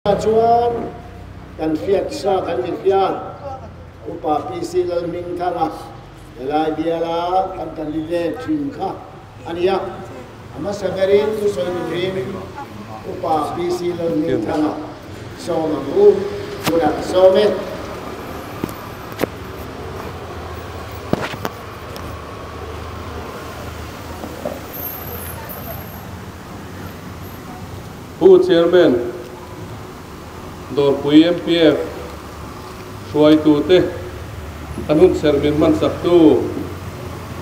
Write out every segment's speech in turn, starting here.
Chuan kan hriat sa kan ni hian Upa PC Lalhmingthanga helai biala kan candidate thin kha a ni a. A hmasa berin thusawi turin Upa PC Lalhmingthanga sawm ang u, tunah ka sawm e. Pu Chairman, Dawrpui MPF hruaitute, kan hun serh min hmansaktu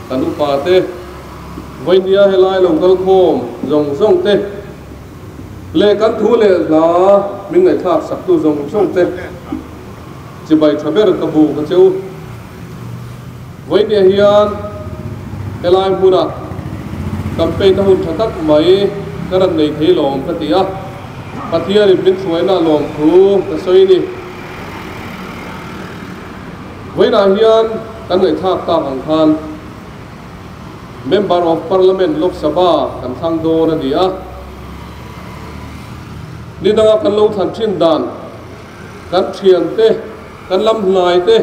kan upate, vawinia helai lo kal khawm zawng zawng te leh kan thu leh hla min ngaihthlak saktu zawng zawng te chibai tha ber ka bu ka che u. Vawinia hian helai hmunah campaign a hun tha tak mai ka rawn nei thei lawm ka ti a, Pathianin min hruaina lawm thu ka sawi ni. Vawiinah hian kan ngaihthlak tak ang khan Member of Parliament Lok Sabha kan thlang dawn a ni a, ni danga kan lo thlan thin dan kan thiante, kan lam hnai te,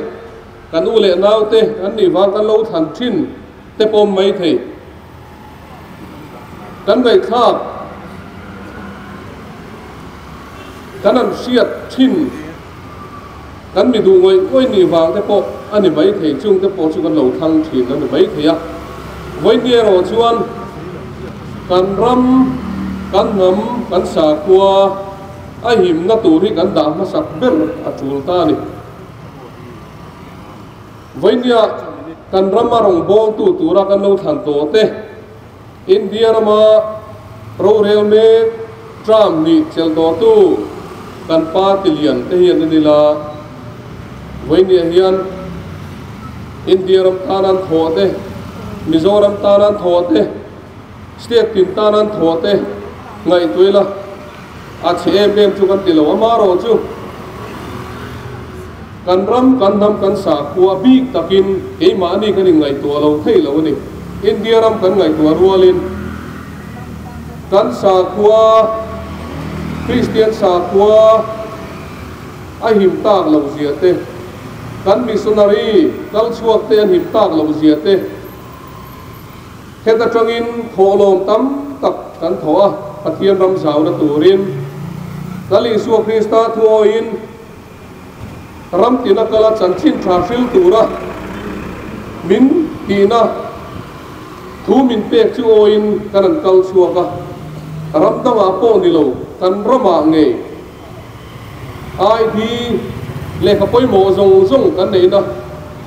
Kan u leh nau te an nih vang kan lo thlan thin te pawm mai thei. Kan ngaihthlak kan an hriat thin kan mi duh ngawih ngawih nih vang te pawh a ni mai thei, chung te pawh chu kan lo thlang thin a ni mai thei a. Vawiin erawh chuan kan ram, kan hnam, kan sakhua a himna tur hi kan dah hmasak ber a tul ta a ni. Vawinia kan rama rawngbawltu tura kan lo thlan tawh te, India rama rorel mek Trump nih chelh tawhtu kan party lian te hian a ni la. Vawinia hian India ram tan an thawh te, Mizoram tan an thawh te, State tin tan an thawh te ngaihtuah ila a chhe em em chu kan ti lo. Amaherawh chu kan ram, kan hnam, kan sakhua bik takin keimahni kan inngaihtuah lo thei lo a ni. India ram kan ngaihtuah rualin kan sakhua, Kristian sakhua a him tak loh zia te, kan missionary kal chhuak te an him tak loh zia te, Heta tangin thawhlawm tam tak kan thawh a, Pathian ram zauna turin Lal Isua Krista thuawiin ram tina kala chanchin tha hril tura min tihna thu min pek chu awiin kan an kal chhuak a, ram dangah pawh ni lo kan ramah ngei ID lehkha pawimawh zawng zawng kan neihna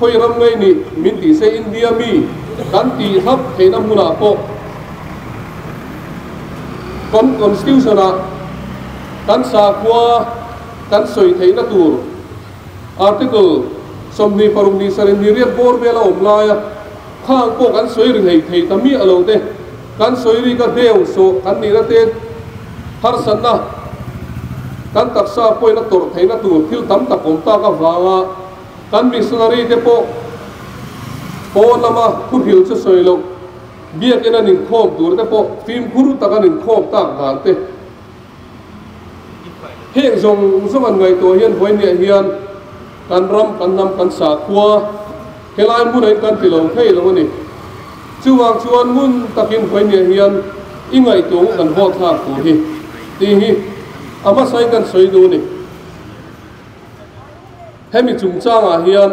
khawi ram ngei nih min tih se India mi kan tih hlap theihna hmunah pawh kan Constitution ah kan sakhua kan sawi theihna tur Article 26 ni sarih ni riat bawr vel a awm laia khang pawh kan sawi ri hlei thei ta miah lo te. Kan sawi rik a deu sawh kan nihna te harsatna kan taksa pawhin a tawrh theihna tur thil tam tak awm tak avanga kan missionary te pawh pawn lama thuhril chu sawi loh biakin an inkhawm tur te pawh fimkhur tak an inkhawm tak dan te heng zawng zawng an ngaihtuah hian vawinia hian kan ram kan hnam kan sakhua Helai hmunah in kan ti lo thei lo a ni. Chuvang chuan ngun takin Vawinia hian i ngaihtuah kan vote thlak tur hi tih hi a hmasain kan sawi duh a ni. Hemi chungchangah hian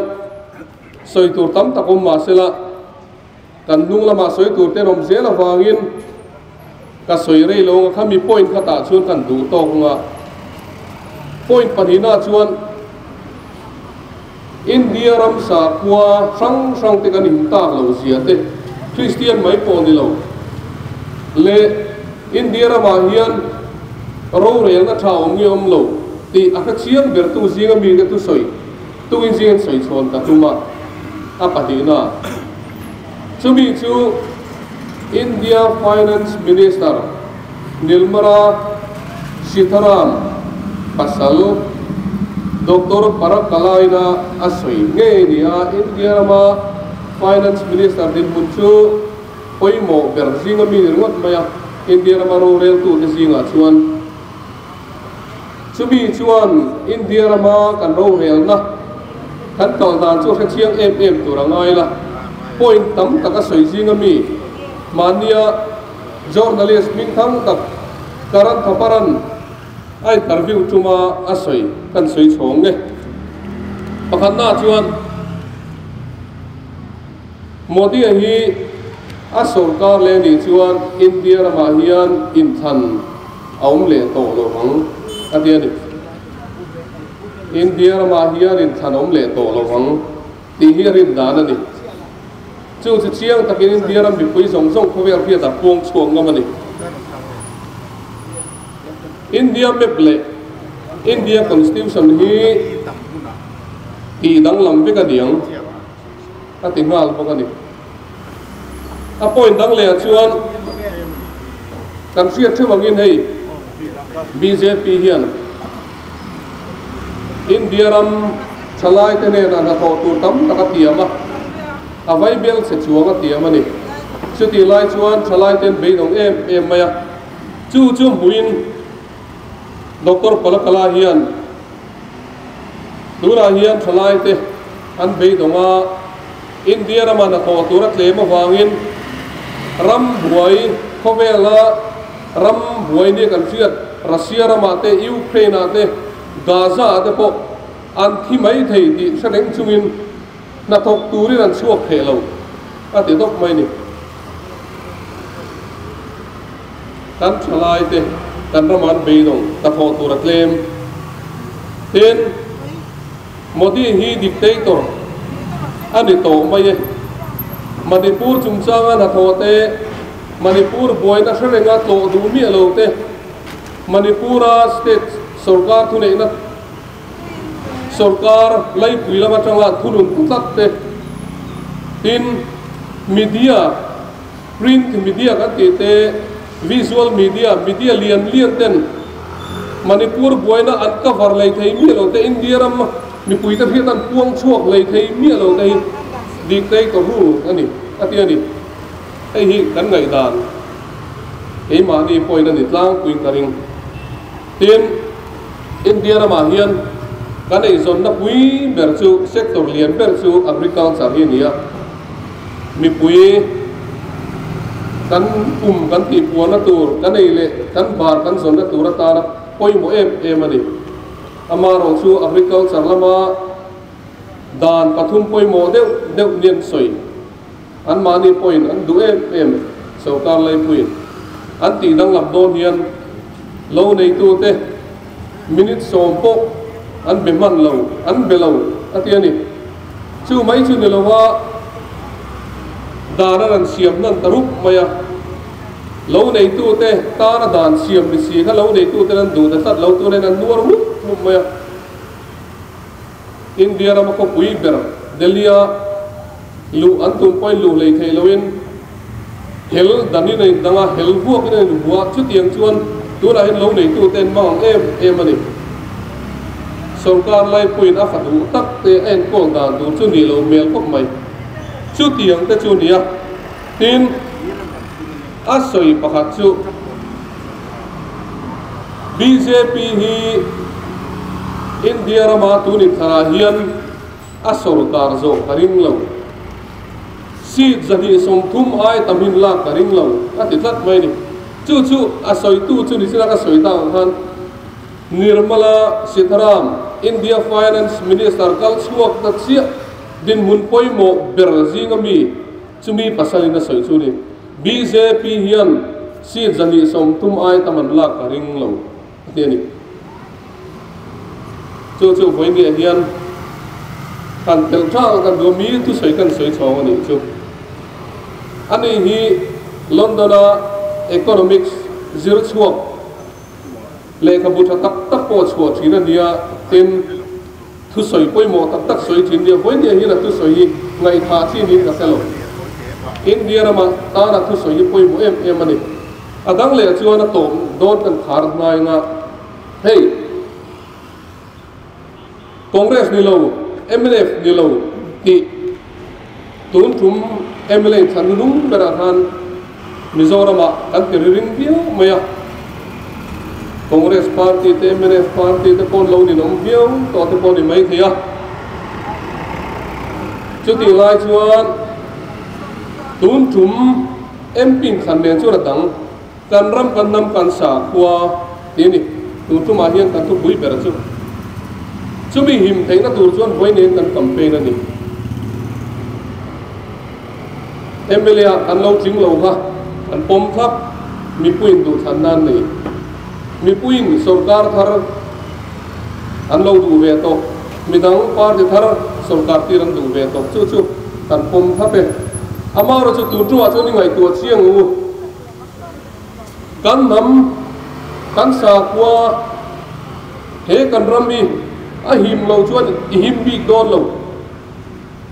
sawi tur tam tak awm mah sela kan hnung lamah sawi tur te an awm zel avangin ka sawi rei lo ang a, khami point khatah chuan kan duh tawk ang a. Point pahnihna chuan. India ram sakhua hrang hrang te kan intak loh zia te, Kristian mai pawh ni lo leh India ramah hian rorelna tha awm nge awm lo tih a hre chiang bertu zinga mite thusawi tungin zingin sawi chhawn ka tum a, a pahnihna chumi chu India Finance Minister Nirmala Sitharam pasal Doctor Parakalaina a sawi ngei ni a, India rama Finance Minister dinhmun chu pawimawh ber zinga mi ni ringawt mai a, India rama roreltute zingah chuan. Chumi chuan India rama kan rorelna kan kal dan chu hre chiang em em tur a ngai la. Point tam tak a sawi zing ami mahnia journalist hmingthang tak Karan Thapar-a'n a interview tuma a sawi kan sawi chhawng nge. Pakhatnaah chuan Modi-a hi a sorkar leh nih chuan India ramah hian inthlan a awm leh tawh lo ang a ti a ni. India ramah hian inthlan a awm leh tawh lo ang tih hi a rin dan a ni. Chu chu chiang takin India ram mipui zawng zawng khawvel hriatah puang chhuak ngam a ni. India map leh India Constitution hi tih danglam vek a ni ang a ti nghal bawk a ni. A point dang leh ah chuan kan hriat theuh angin hei bjp hian India ram thalai te hnenah hnathawh tur tam tak a tiam a, a vaibel che chuang a tiam a ni. Chutih lai chuan thalai ten beidawng em em mai a, chu chu hmuin Doctor Palakala hian tunah hian thalai te an beidawng a, India rama hnathawh tur a tlem avangin ram buai khawvela ram buai nia kan hriat Russia ramah te, Ukraine ah te, Gaza ah te pawh an thi mai thei tih hre reng chungin hnathawk turin an chhuak thei lo a ti dawp mai ni. Kan thalai te kan ramah an beidawng hnathawh tur a tlem. Tin, Modi hi dictator a ni tawh mai e. Manipur chungchanga hnathawh te, Manipur buaina hre renga tlawh duh miah lo te, Manipura state sorkar thuneihna sorkar laipui lam atanga thunun tlat te, tin media, print media kan tih te, visual media, media lian lian ten Manipur buaina an cover lei thei miah lo te, India ram mipuite hriat an puang chhuak lei thei miah lo te hi dictator rule a ni, a ti a ni. Hei hi kan ngaihdan keimahni pawhin a ni tlangpuiin ka ring. Tin, India ramah hian kan eizawnna pui ber chu, sector lian ber chu agriculture hi a ni a. Mipui kan pum kan tihpuahna tur, kan ei leh kan bar kan zawnna tur atana pawimawh em em a ni. Amaherawh chu agriculture lama dan pathum pawimawh deuh deuh nian sawi anmahni pawhin an duh em em sorkar laipuiin an tih danglam dawn hian lo neitute minute sawm pawh an be hman lo, an be lo a ti a ni. Chu mai chu ni lova dan a rawn siam hnan ta rup mai a, lo neitute tana dan siam ni si kha lo neituten an duh ta tlat lo turin an nuar mup mup mai a. India rama khawpui ber Delhi-a luh an tum pawhin luh hlei thei loin hel danin a indang a, hel vuakin a inhua. Chutiang chuan tunah hian lo neitute an hmang ang em em a ni. Sorkar laipuiin a fa duh tak te a enkawl dan tur chu nih loh hmel khawp mai. Chutiang te chu nia. Tin, a sawi pakhat chu bjp hi India rama tun intharah hian a sorkar zawh ka ring lo. Seat 230 ai tam hin lak ka ring lo a ti tlat mai a ni. Chu chu a sawitu chu ni china ka sawi tak ang khan Nirmala Sitharam, India Finance Minister kal chhuak ta chiah dinhmun pawimawh ber zinga mi chumi pasalin a sawi chu ni. Bjp hian seat 230 ai tam an lak ka ring lo a ti a ni. Chu chu vawinia hian han telh tha kan duh a, mi thusawi kan sawi chhawng a nih chu. Ani hi London-a economics zir chhuak lehkhabu tha tak tak pawh chhuah thin a nia, tin thusawi pawimawh tak tak sawi thin nia. Vawinia hian a thusawi hi ngaihthah chi niin ka hre lo. India rama tana thusawi hi pawimawh em em a ni. A dang leh chuan a tawp dawn kan khar hnai nga hei Congress ni lo mnf ni lo tih tun tum mla thlan nung berah khan Mizoramah kan ti ri ring viau mai a. Congress party te mnf party te pawh an lo ninawm viau tawh te pawh a ni maithei a. Chutih lai chuan tun tum MP inkhan nen chuan a dang kan ram kan hnam kan sakhua tih a ni. Tun tumah hian kan thupui ber chu chumi him theihna tur chuan vawi nen kan campaign a ni. MLA ah kan lo tling lo kha kan pawm thlap, mipuiin duhthlanna an nei. Mipuiin sorkar thar an lo duh ve tawh, midang party thar sorkar tir an duh ve tawh, chu chu kan pawm thlap e. Amaherawhchu chu tun ṭuah chuan i ngaihtuah chiang u, kan hnam, kan sakhua, he kan ram hi a him lo chuan i him bik dawn lo.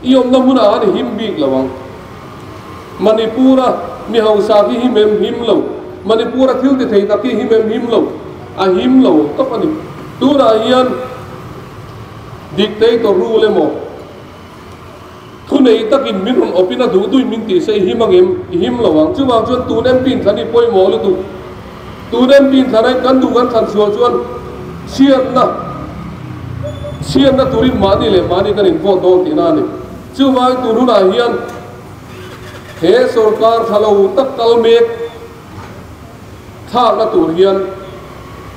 I awmna hmunah an him bik lo ang. Manipur-a mi hausa khi him em him lo. Manipur-a thil ti thei tak khi him em him lo. A him lo tawp a ni. Tunah hian dictator rule emaw, thunei takin min rawn awpin a duh duhin min tih se i him ang em? I him lo ang. Chuvang chuan tun MP inthlan hi pawimawh lutuk. Tun MP inthlan kan duh kan thlan chhuah chuan chhiatna chhiatna turin mahni leh mahni kan invote dawn tihna a ni. Chuvangin tun hunah hian he sorkar tha lo tak kal mek thlakna tur hian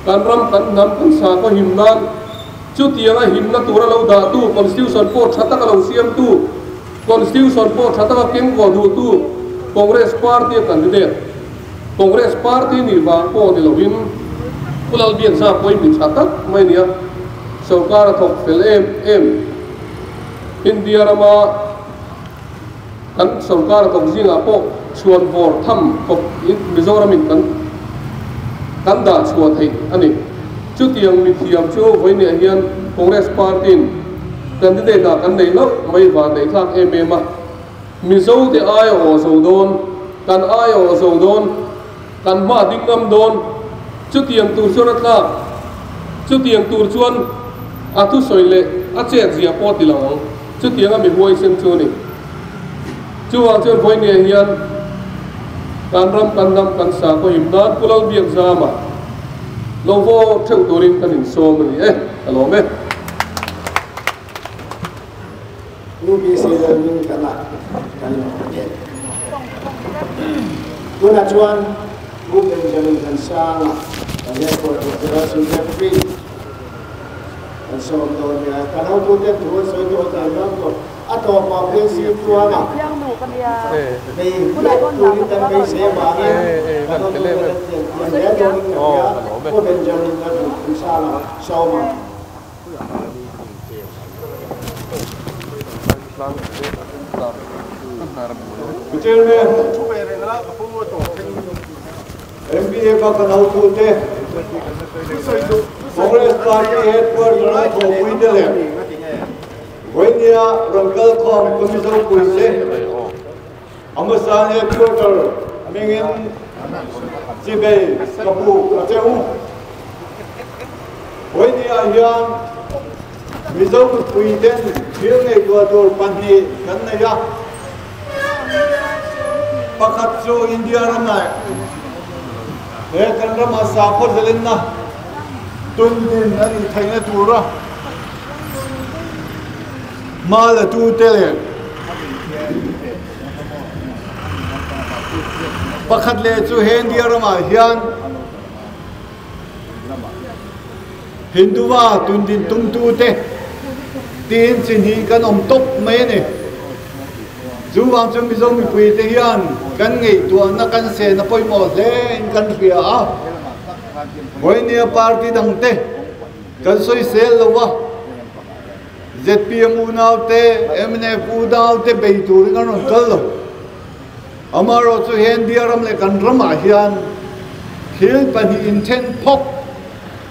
kan ram kan hnam kan sakhaw him nan chutianga himna tura lo dahtu Constitution pawh tha taka lo siamtu Constitution pawh tha taka kengkaw duhtu Congress Party a candidate Congress Party nih vang pawh ni lovin Pu Lalbiakza pawhin mi tha tak mai a ni a, sorkar a thawk fel em em. India rama kan sorkar a thawk zingah pawh chhuan vawr tham khawp Mizoramin kan kan dah chhuah theih a ni. Chutiang mithiam chu vawiinah hian Congress Party-in candidate-ah kan nei hlauh mai van neih thlak em em a. Mizo te ai a aw zo dawn, kan ai a aw zo dawn, kan hma ding ngam dawn, chutiang tur chuan a tlak, chutiang tur chuan a thusawi leh a chet zia pawh ti lo ang, chutiang a mi huaisen chu a ni. Chuvang chuan vawinia hian kan ram kan hnam kan sakhaw him nan Pu Lalbiakzama lo vaw theuh turin kan insawm a ni e, ka lawm e. UBC Learning Kala kan awm e. Tunah chuan Pu Benjamin Thansanga kan headquarter General Secretary kan sawm dawn nia. Kan hotute thu an sawi tawh dan ram tawh a tawpah phei sir tluanga bei hlek turin kan beisei avangin kan hotute kan tian thiam hle dawnin ka hria. Pu Benjamin Thansanga sawm ang. Chairman, MPA ka kan hotute, Congress Party headquarter a thawhpui te leh vawinia rawn kal khawm ka Mizo puite, Amasan headquarter hmingin chibei ka buk a che u. Vawinia hian Mizo mipuiten thil ngaihtuah tur pahnih kan nei a. Pakhat chu India ramah he kan rama sakhaw zalenna tundin a nih theihna tura hma la tute leh pakhat leh chu he India ramah hian Hinduva tundin tumtute tiin chi hnih kan awm tawp mai a ni. Chuvang chu Mizo mipuite hian kan ngaihtuahna kan sehna pawimawh hlein kan hria a. Vawinia party dangte kan sawisel lo va, zpm unaute, mnf unaute bei turin an rawn kal lo. Amaherawh chu he India ram leh kan ramah hian thil pahnih inthen phawk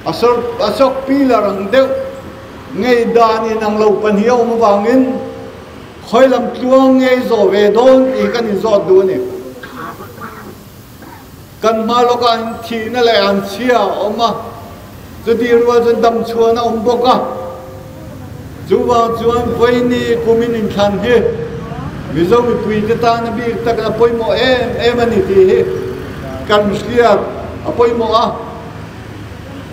a a sawk pillar ang deuh ngei dan inang lo pahnih a awm avangin khawi lam tluang ngei zawh ve dawn tih kan inzawt duh a ni. Kan hma lawkah an thihna leh an chhia a awm a, chutih rual chuan damchhuan a awm bawk a. Chuvang chuan vawiini kumin inthlan hi Mizo mipuite tana bik tak a pawimawh em em a ni tih hi kan hriat a pawimawh a.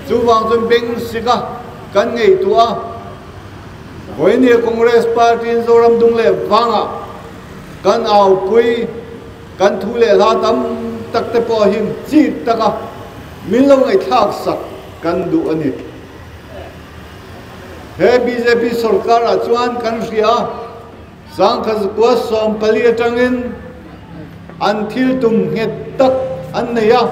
Chuvang chuan beng sik a kan ngaihtuah a, Vawinia Congress Party-in Zoram dung leh vangah kan aupui, kan thu leh hla tam tak te pawh hi chik taka min lo ngaihthlak sak kan duh a ni. He bjp sorkarah chuan kan hria a, Sangkhat 14 atangin an thil tum nghet tak an nei a,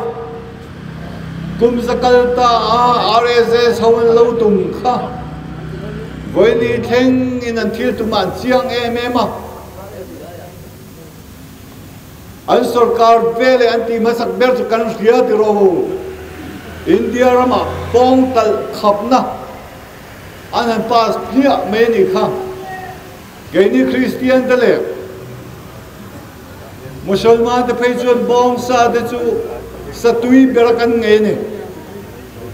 kum za kal ta a RSS ho an lo tum kha vawiini thlengin an thil tumah an chiang em em a. An sorkar ve leh an tih hmasak ber chu kan hria ti rawh u. India ramah pawng talh khapna an han pass hliah mai a nih kha. Keini Kristian te leh Musalman te phei chuan bawng sa te chu satui ber a kan ngei a ni.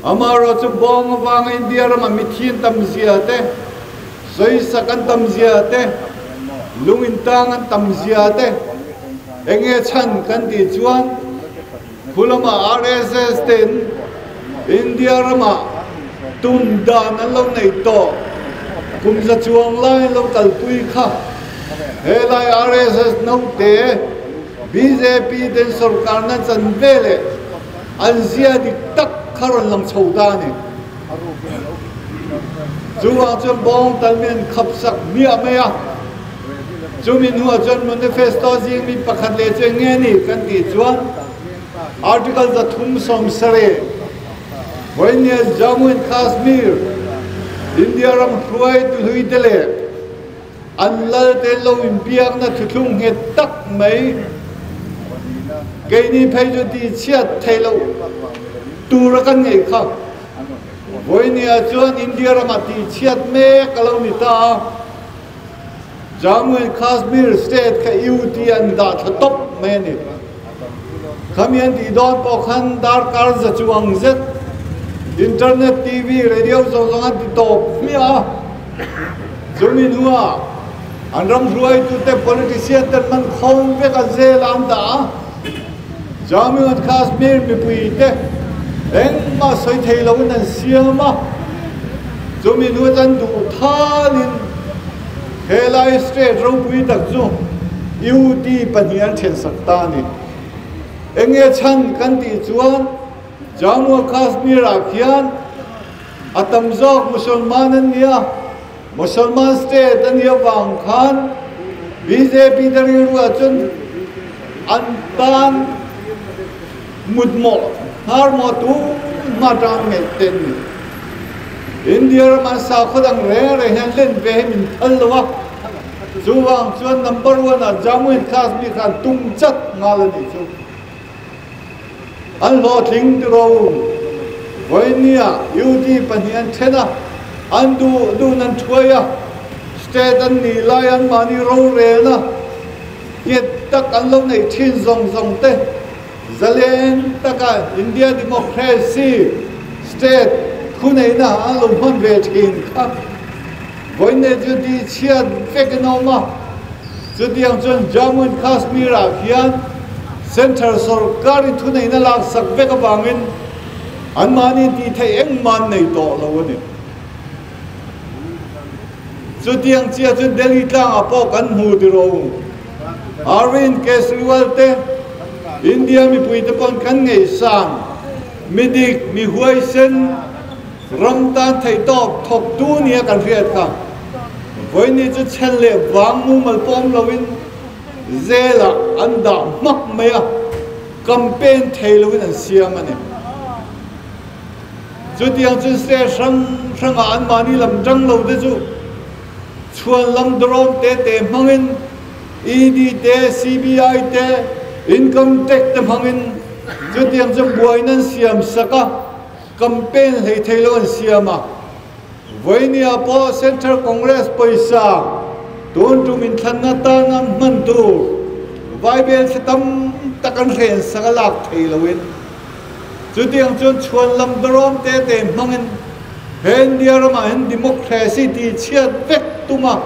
Amaherawhchu bawng avanga India rama mithian tam zia te, sawisak an tam zia te, lung intang an tam zia te eng nge chhan kan tih chuan khu lama RSS ten India rama tum dan an lo nei tawh kum za chuang lai an lo kalpui kha helai RSS naute bjp ten sorkarna chan veleh An zia dik tak kha rawn lang chho ta a ni. Chuvang chuan bawng tal mi an khap sak hmiah mai a. Chumi hnuah chuan manifesto zing mi pakhat leh chu eng nge ni kan tih chuan Article 370 Vawinia Jammu and Kashmir India ram hruaitu hlui te leh An lal te lo inbiakna thuthlung nghet tak mai. Keini phei chu ti chhiat thei loh tura kan ngei kha. Vawinia chuan India ramah ti chhiat mek a lo ni ta a. Jammu and Kashmir state kha UT an dah thla tawp mai a ni. Khami an tih dawn pawh khan darkar za chuang zet internet, TV, radio zawng zawng an ti tawp hmiah a. Chumi hnuah an ram hruaitute politician ten man khawm vek a zel a an dah a. Jammu and Kashmir mipuite engmah sawi thei loin an siam a. Chumi hnuah chuan duh thalin helai state ropui tak chu UT pahnih an thensak ta a ni. Enge chhan kan tih chuan Jammu and Kashmir ah khian A tam zawk Musalman an ni a, Musalman state a nih avang khan bjp te rilruah chuan an tan mutmawh hnarmawh tun hma atang ngeih te an ni. India rama sakhaw dang reng reng hian len ve hi min phal lo a, chuvang chuan number one ah Jammu and Kashmir khan tum chat nghal a nih chu. An hlawhtling tiro vawinia UT pahnih an then a, an duh duhna an thuai a, state an nih lai anmahni rorelna nghet tak an lo neih thin zawng zawng te zalen taka India democracy state thuneihna an lo hman ve thin kha vawinia chu tihchhiat vek in a awm a. Chutiang chuan Jammu and Kashmir ah hian Central sorkar in thuneihna lak sak vek avangin anmahni tih theih engmah an nei tawh lo a ni. Chutiang chiah chuan Delhi tlangah pawh kan hmu ti rawh u. Arvind Kejriwal te, India mipuite pawn kan ngaihsan, mi dik, mi huaisen, Ram tan theihtawp thawktu nia kan hriat kha vawiini chu chhel leh vang mumal pawh awm loin zelah an dah hmak mai a, campaign thei loin an siam a ni. Chutiang chu state hrang hrangah anmahni lam tang lo te chu chhuan lam dawrawm te te hmangin ED te, CBI te, Income Tax te hmangin chutiang chu buaina an siam sak a. Campaign hlei thei lo an siam a, vawinia pawh Central Congress pawisa tun tum inthlanna tana hman tur Vaibel thla tam tak an hren sak a lak thei loin chutiang chuan chhuan lam dawrawm te te hmangin he India ramah hian democracy tih chhiat vek tum a,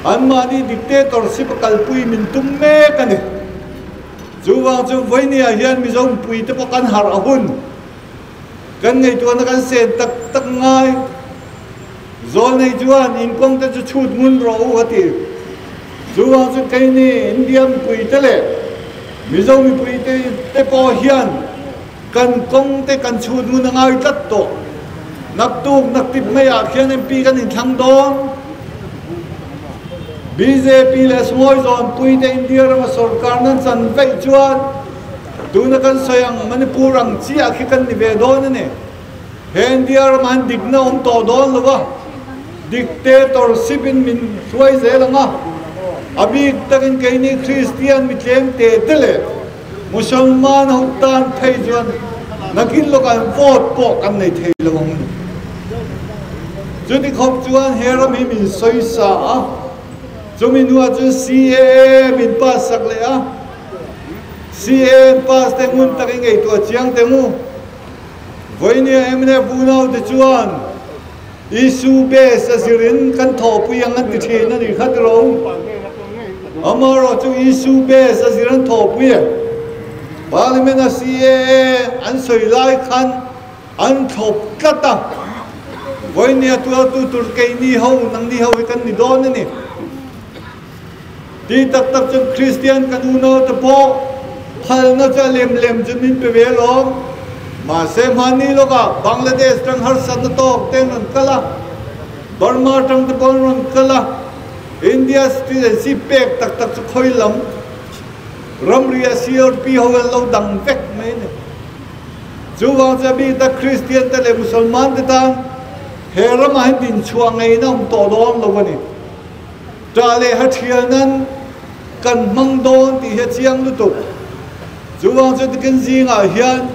anmahni dictatorship a kalpui min tum mek a ni. Chuvang chu vawinia hian Mizo mipui te pawh kan harh a hun. Kan ngaihtuahna kan sen tak tak ngai. Zawlnei chuan in kawng te chu chhut ngun rawh u a ti. Chuvang chu keini India mipui te leh Mizo mipui te te pawh hian kan kawng te kan chhut ngun a ngai tlat tawh. Naktuk naktip maiah khian MP kan inthlang dawn. Bjp leh Sungawi Zawnpui te India rama sorkar nan chan veih chuan tuna kan sawi ang Manipur ang chiah khi kan ni ve dawn a ni. He India ramah hian dikna awm tawh dawn lo a, dictatorship in min hruai zel ang a, a bik takin keini Kristian mitlem te te leh Musalman ho tan phei chuan nakin lawkah hian vote pawh kan nei thei lo ang. Chuti khawp chuan he ram hi min sawi sa a, chumi hnuah chuan CAA min pass sak leh a, CAA an pass te ngun takin ngaihtuah chiang teh ngu. Vawinia mnf unaute chuan Isu base a zirin kan thawhpui ang an ti thin a ni kha tiro. Amaherawh chu Isu base a zir an thawhpui e. Parliament a CAA an sawi lai khan an thlawp tlat a. Vawinia tuartu tur keini ho, nangni ho hi kan ni dawn a ni. Ti tak tak chuan Kristian kan unaute pawh phalna chu a lem lem chu min pe ve alawm. Mahse hmanni lawkah Bangladesh tang harsatna tawk te an rawn kal a, Burma tang te pawh an rawn kal a, India citizenship pek tak tak chu khawi lam ramri a CRP ho an lo dang vek mai a ni. Chuvang chu a bik tak Kristian te leh Musalman te tan he ramah hian dinchhuah ngeina awm tawh dawn lo a ni. Ṭah leh ha ṭhial nan kan hmang dawn tih hi a chiang lutuk. Chuvang chu tikin zingah hian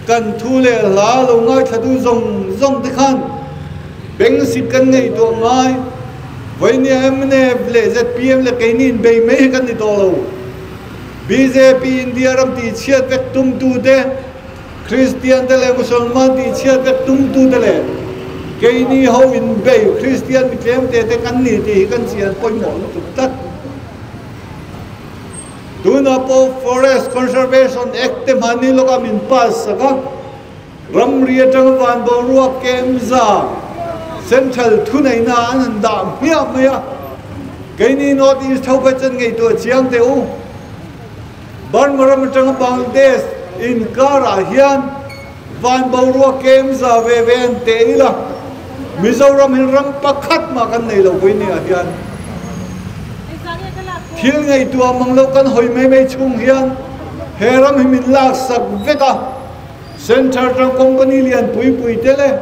kan thu leh hla lo ngaithlatu zawng zawng te khan bengsit kan ngaihtuah ngai. Vawinia mnf leh zpm leh keini inbei mai hi kan ni tawh lo. Bjp India ram tihchhiat vek tumtute, Kristian te leh Musalman tihchhiat vek tumtu te leh keini ho inbei Kristian mi tlem te te kan ni tih hi kan chian pawimawh lutuk tlat. Tunah pawh Forest Conservation Act te hmanni lawkah min pass sak a, ramri atanga van boruak kemza Central thuneihna an han dah hmiah mai a, keini North East ho kha chuan ngaihtuah chiang teh u. Burma ram atanga Bangladesh inkarah hian van boruak kem za ve ve an teh ila, Mizoram hi ram pakhat mah kan nei lo pui nia hian thil ngaihtuah mang lo kan hawi mai mai chhung hian he ram hi min laksak vek a, Centre atang company lian pui pui te leh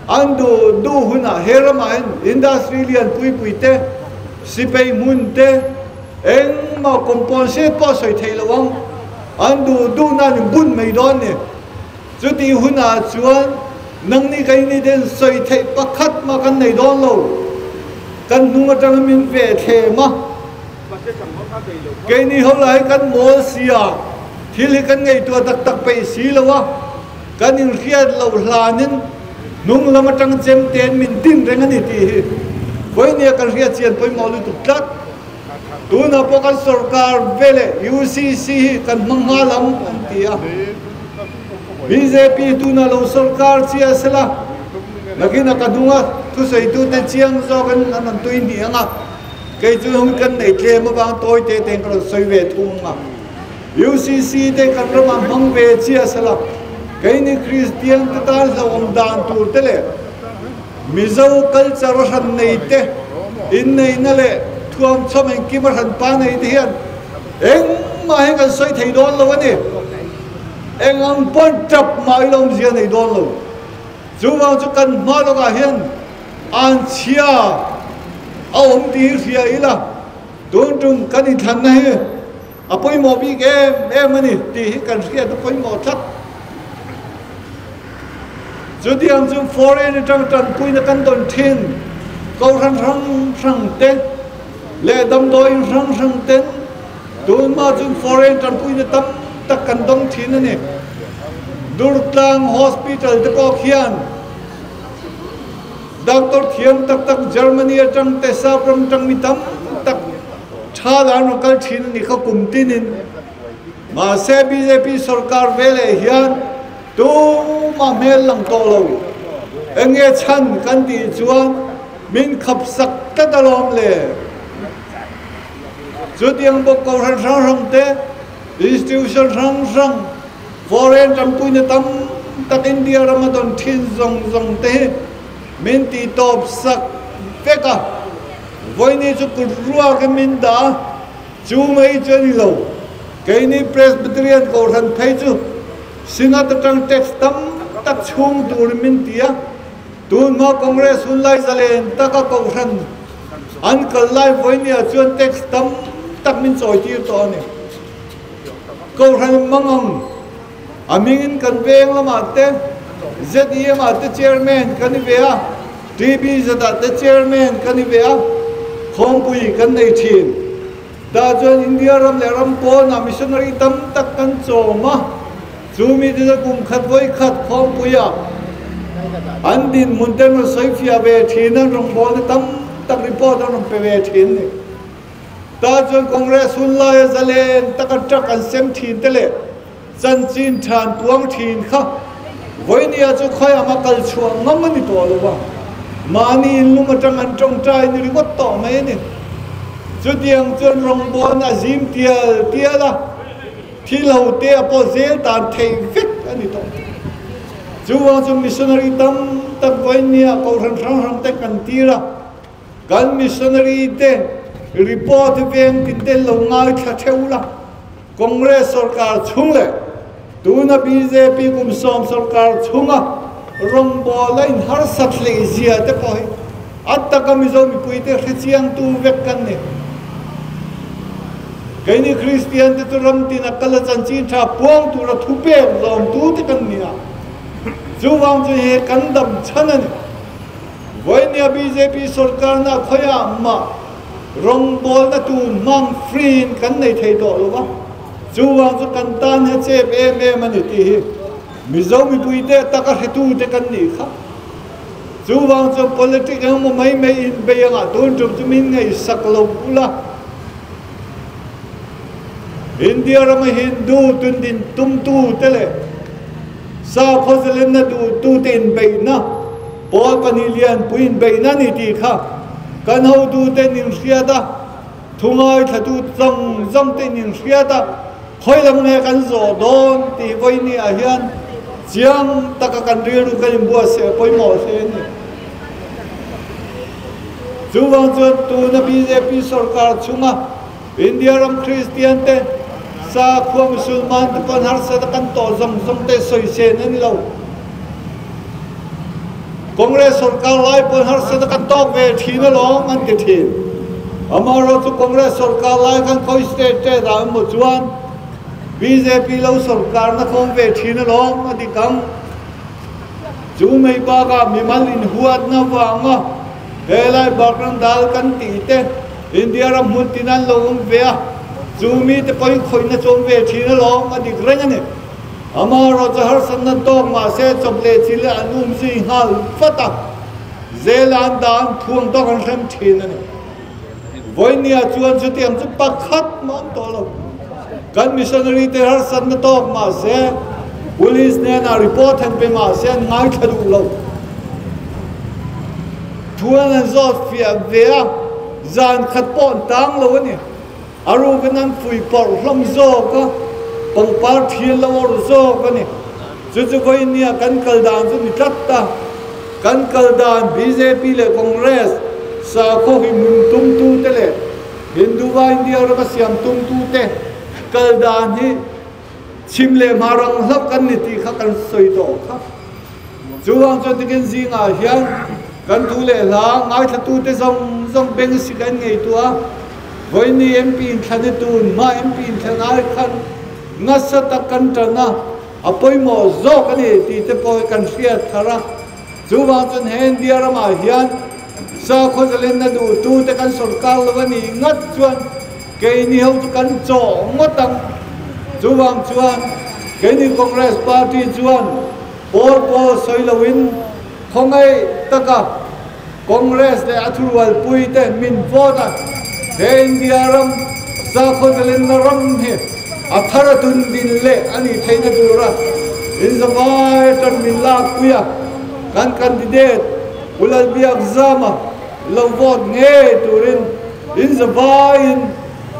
an duh duh hunah he ramah hian industry lian pui pui te, sipei hmun te, Engmah compensate pawh sawi theih loh ang, an duh duhna an inbun mai dawn ni. Chutih hunah chuan nangni keini ten sawi theih pakhat mah kan nei dawn lo. Kan hnung atanga min ve thlem a, keini ho lah hi kan mawl si a, thil hi kan ngaihtuah tak tak peih si lo a, kan inhriat loh hlanin hnung lam atang chem ten min din reng a ni tih hi vawinia kan hriat chian pawimawh lutuk tlat. Tunah pawh kan sorkar ve leh UCC hi kan hmang nghal ang an ti a. Bjp tunah lo sorkar chiah sela, nakinah ka hnunga thusawitute chiang zawkin an rawn tui hnih ang a, kei chu hun kan nei tlem avang tawi te tein ka rawn sawi ve thung ang a. UCC te kan ramah hmang ve chiah sela, keini Kristian te tan hlauhawm dan tur te leh Mizo culture a hran nei te, inneihna leh thuamchawm engkim a hran pa nei te hian engmah hi kan sawi thei dawn lo a ni. Eng ang pawn tap mah ila awmzia nei dawn lo. Chuvang chu kan hma lawkah hian anchhia a awm tih hi hria ila tun tum kan inthlanna hi a pawimawh bik em em a ni tih hi kan hriat a pawimawh tlat. Chutiang chu foreign atang tanpuina kan dawn thin kohhran hrang hrang te leh damdawiin hrang hrang ten tunhma chuan foreign tanpuina tam tak kan dawng thin a ni. Durtlang Hospital te pawh khian doctor thiam tak tak Germany atang te Sapram atang mi tam tak tha la an rawn kal thin a ni kha kum tinin. Mahse bjp sorkar veleh hian tumah. mah hmel lang tawh lo. Eng nge chhan kan tih chuan min khap sak tlat alawm le. Chutiang bawk kohhran hrang hrang te, institution hrang hrang, foreign tanpuina tam tak India rama dawn thin zawng zawng te hi min tih tawp sak vek a. Vawiini chu kut ruakin min dah a, chu mai chu a ni lo. Keini Presbyterian kohhran phei chu Synod atang tax tam tak chhung turin min ti a, tun hma Congress hun lai zalen taka kohhran an kal lai vawinia chuan tax tam tak min chawi tir tawh a ni. Kohhran mangang a hmingin kan veng lamah te ZEM ah te chairman ka ni ve a, TBZ ah te chairman ka ni ve a, khawmpui kan nei thin. Tah chuan India ram leh ram pawnah missionary tam tak kan chawm a, chu mite chu kum khat vawi khat khawmpuia an dinhmun te an rawn sawi fiah ve thin, an rawngbawlna tam tak report an rawn pe ve thin a ni. Tah chuan Congress hun laia zalen taka truck an sem thin te leh chanchin than puang thin kha vawinia chu khawiah mah kal chhuah ngam a ni tawh lo va, mahni inlum atang an tawngtai ni ringawt tawh mai a ni. Chutiang chuan rawngbawlna a zim tial tial a, thil ho te a pawh zel tan theih vek a ni tawh. Chuvang chu missionary tam tak vawinia kohhran hrang hrang te kan tir a, Kan missionary te report veng tin te lo ngaithla theuh la, Congress sorkar chhung leh tuna bjp kum sawm sorkar chhunga rawngbâwl a inharsat hleih zia te pawh hi a taka Mizo mipui te hrechiangtu vek kan ni. Keini Kristian te chu ram tina kal a chanchin tha puang tura thupek zawmtu te kan ni a, chuvang chu he kan dam chhan a ni. Vawinia bjp sorkarna khawiah mah rawngbawlna tur hmang free in kan nei thei tawh lo va, chuvang chu kan tan hian chep em em a ni tih hi Mizo mipuite taka hretute kan nih kha. Chuvang chuan politics engemaw mai mai inbei angah tun tum chu min ngaihsak lo bula India rama Hindu tundin tumtute leh Sakhaw zalenna duhtute inbeihna, pawl pahnih lianpui inbeihna a ni tih kha kan hotuten inhriat a, thu ngaithlatu zawng zawng te inhriat a, khawi lam nge kan zawh dawn tih vawiini ah hian chiang taka kan rilru kan inbuatsaih a pawimawh hle a ni. Chuvang chuan tuna bjp sorkar chhunga India ram Kristian te, sakhua Musulman te pawn harsat a kan tawh zawng zawng te sawi sen a ni lo. Congress sorkar lai pawn harsat a kan tawk ve thin alawm an ti thin. Amaherawhchu chu Congress sorkar lai khan khawi state te dah emaw chuan bjp lo sorkar na khawm ve thin alawm a dik ang. Chu mai bakah mimal inhuatna vanga helai background dal kan tih te, India ram hmun tin an lo awm ve a, chu mite pawhin khawihna chu awm ve thin alawm a dik reng a ni. Amaherawhchu harsatna tawk mahse chawp leh chi leh an um zui nghal vat a, zel an dah an thuang tawk an hrem thin a ni. Vawinia chuan chutiang chu pakhat mah awm tawh lo. Kan missionary te harsatna tawk mahse police hnenah report han pe mahse an ngaithla duh lo. Thuan an zawt fiah ve a, zan khat pawh an tang lo a ni. A rukin an fui pawrh hlawm zawk a, pangpar thian lo awrh zawk a ni. Chu chu vawinia kan kal dan chu ni tlat a, kan kal dan bjp leh Congress sakhaw himhim tumtute leh Hindu va India rama siam tumtute kal dan hi chhim leh hma rang hlauh kan ni tih kha kan sawi tawh kha. Chuvang chuan tikin zingah hian kan thu leh hla ngaithlatute zawng zawng beng sik an ngaihtuah a, vawiini MP inthlan hi tun hma MP inthlan ai khan nasa tak kan tan a, a pawimawh zawk a ni tih te pawh hi kan hriat thar a. Chuvang chuan he India ramah hian sakhaw zalenna duhtute kan sorkar lo a nih ngat chuan keini ho chu kan chawh ngawt ang. Chuvang chuan keini Congress party chuan pawl pawl sawi loin khawngaih taka Congress leh a thurualpui te min vote a, he India ram sakhaw zalenna ram hi a thar a tun din leh a nih theihna tura In zavai tan min lak puia kan candidate Pu Lalbiakzama lo vote ngei turin in zavaiin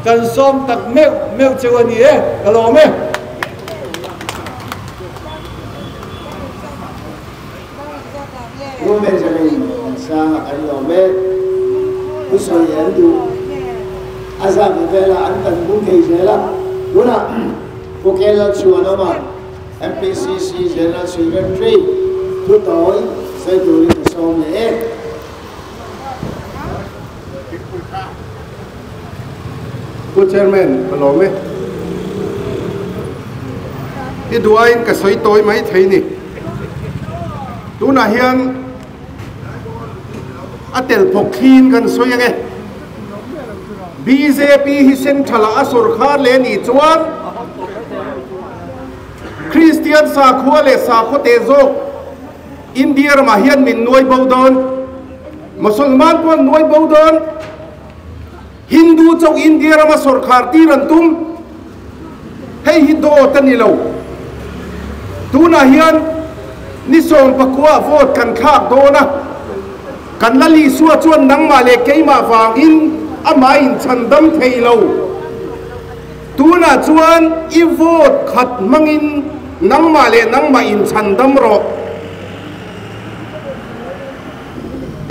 kan sawm tak meuh meuh cheu a ni e, ka lawm e. Pu Benjamin Sanga kan lawm e. Pu Sawi an duh a zat velah an kan bung thei zel a. Tunah Pu Kel Chhuanawma MPCC General Secretary thu tawi sawi turin ka sawm leh e. Pu Chairman, ka lawm e. I duaiin ka sawi tawi mai thei ni. Tunah hian a tel phawk thliin kan sawi ang e. Bjp hi Central ah a sawrkhar leh anih chuan Kristian sakhua leh sakhaw teh zawk India ramah hian min nuai bo dawn, Mosolman pawh an nuai bo dawn, Hindu chauh India rama sawrkhar tir an tum. Hei hi dawt a ni lo. Tunah hian ni 19 ah vote kan thlak dawn a, kan Lal Isua chuan nangmah leh keimah vangin amah inchhan dam thei lo. Tunah chuan i vote khat hmangin nangmah leh nangmah inchhan dam rawh.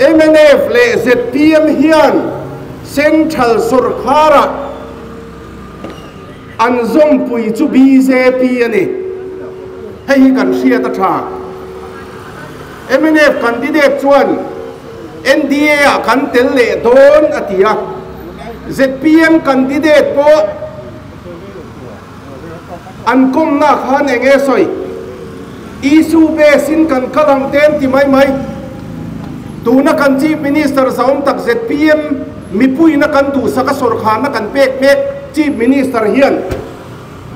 Mnf leh zpm hian Central sawrkharah an zawmpui chu bjp a ni. Hei hi kan hriat a tha. Mnf candidate chuan NDA ah kan tel leh dawn a ti a. Zpm candidate pawh an kawmna khan eng nge sawi? Issue base in kan kal ang te an ti mai mai. Tuna kan Chief Minister zahawm tak zpm mipuiina kan duhsak a sawrkharna kan pek mek Chief Minister hian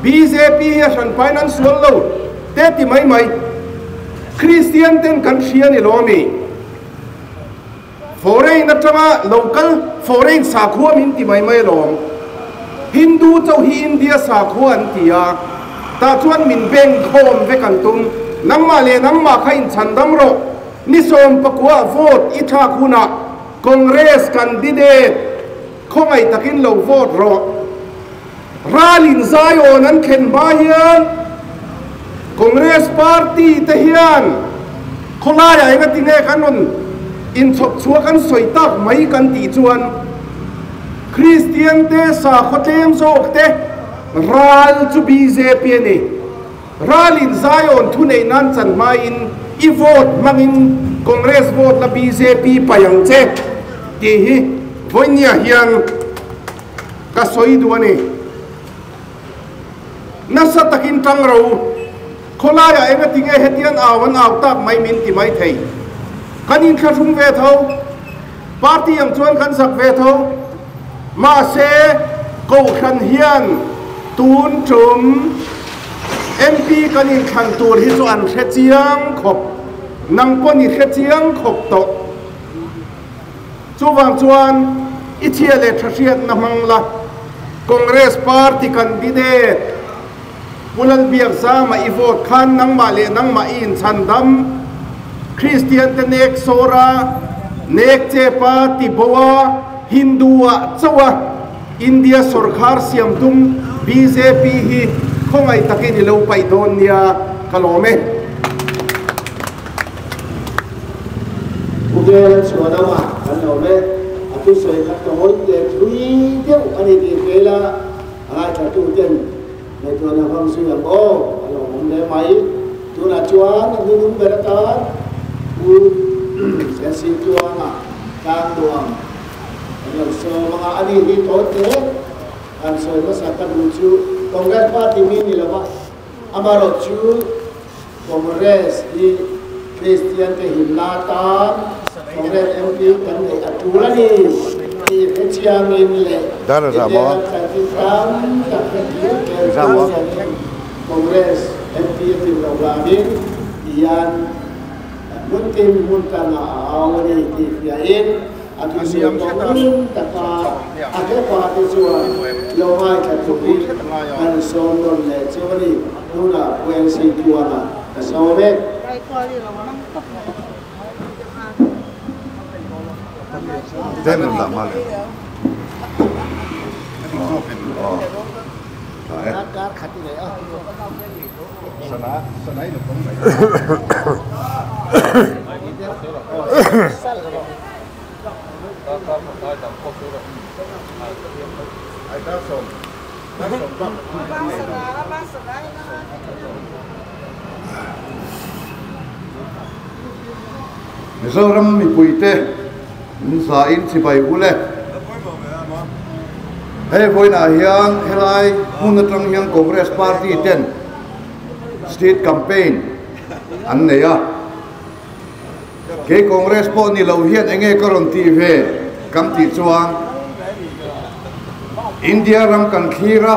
bjp hi a hranpain an sual lo te ti mai mai. Kristian ten kan hria ni lo ami? Foreign atanga lo kal foreign sakhua min ti mai mai alawm. Hindu chauh hi India sakhua an ti a, tah chuan min beng khawm vek an tum. Nangmah leh nangmah kha inchhandam rawh. Ni 19 vote i thlak hunah Congress candidate khawngaih takin lo vote rawh. Ralin Zion an thlen hma hian Congress party te hian khawlaiah engati nge kan rawn inchhawp chhuah kan sawi tak mai kan tih chuan Kristian te sakhaw tlem zawk te ral chu bjp a ni. Ralin Zion thuneih nan chan hmain i vote hmangin Congress vote la bjp paih ang che tih hi vawinia hian Ka sawi duh a ni. Nasa takin tang ro u. Khawlaiah engati nge hetiang au an au tak mai min ti mai thei. Kan inthlahrung ve tho. Party ang chuan kan zak ve tho. Mahse, Kohhran hian tun tum MP kan inthlan tur hi chu an hre chiang khawp. Nang pawn i hre chiang khawp tawh. Chuvang chuan i chhia leh tha hriatna hmang la, Congress party candidate Pu Lalbiakzama i vote khan nangmah leh nangmah i inchhan dam. Kristian te nek sawra, nek chepa, tiboa, Hindu-ah chauha India sawrkhar siam tum bjp hi khawngaih takin i lo paih dawn nia ka lawm e. Khawvel chhuanama kan lo ve, a thusawi kha tawi leh thui deuh a ni tih hmel a, a ngaithla ten ngaihtuahna hmang zui ang aw, a lo awm hle mai. Tunah chuan a hnunung ber atan Pu Sensi Tluanga tlang nuam kan lo sawm ang a, ani hi tawi hle kan sawi hmasa ka duh chu Congress party mi ni lova, amaherawhchu Congress hi Kristian te himna atan Congress MP kan neih a tul a ni tih hre chiangin leh India ram chanchin tam tak hre thiam hian Congress MP a tlin loh vangin ti hian hmun tin hmun tangah a au a ni tih hriain. A thusawi tawh ngun taka a hrepa te chuan lo ngaithla turin kan sawm nawn leh chu a ni. Tunah Pu NC Tluanga ka sawm e. Mizoram mipuite min zain chibai u le. Hei vawiinah hian helai hmun atang hian Congress party ten state campaign an nei a. Kei Congress pawh ni lo hian enge ka rawn tih ve kan tih chuan India ram kan thlir a,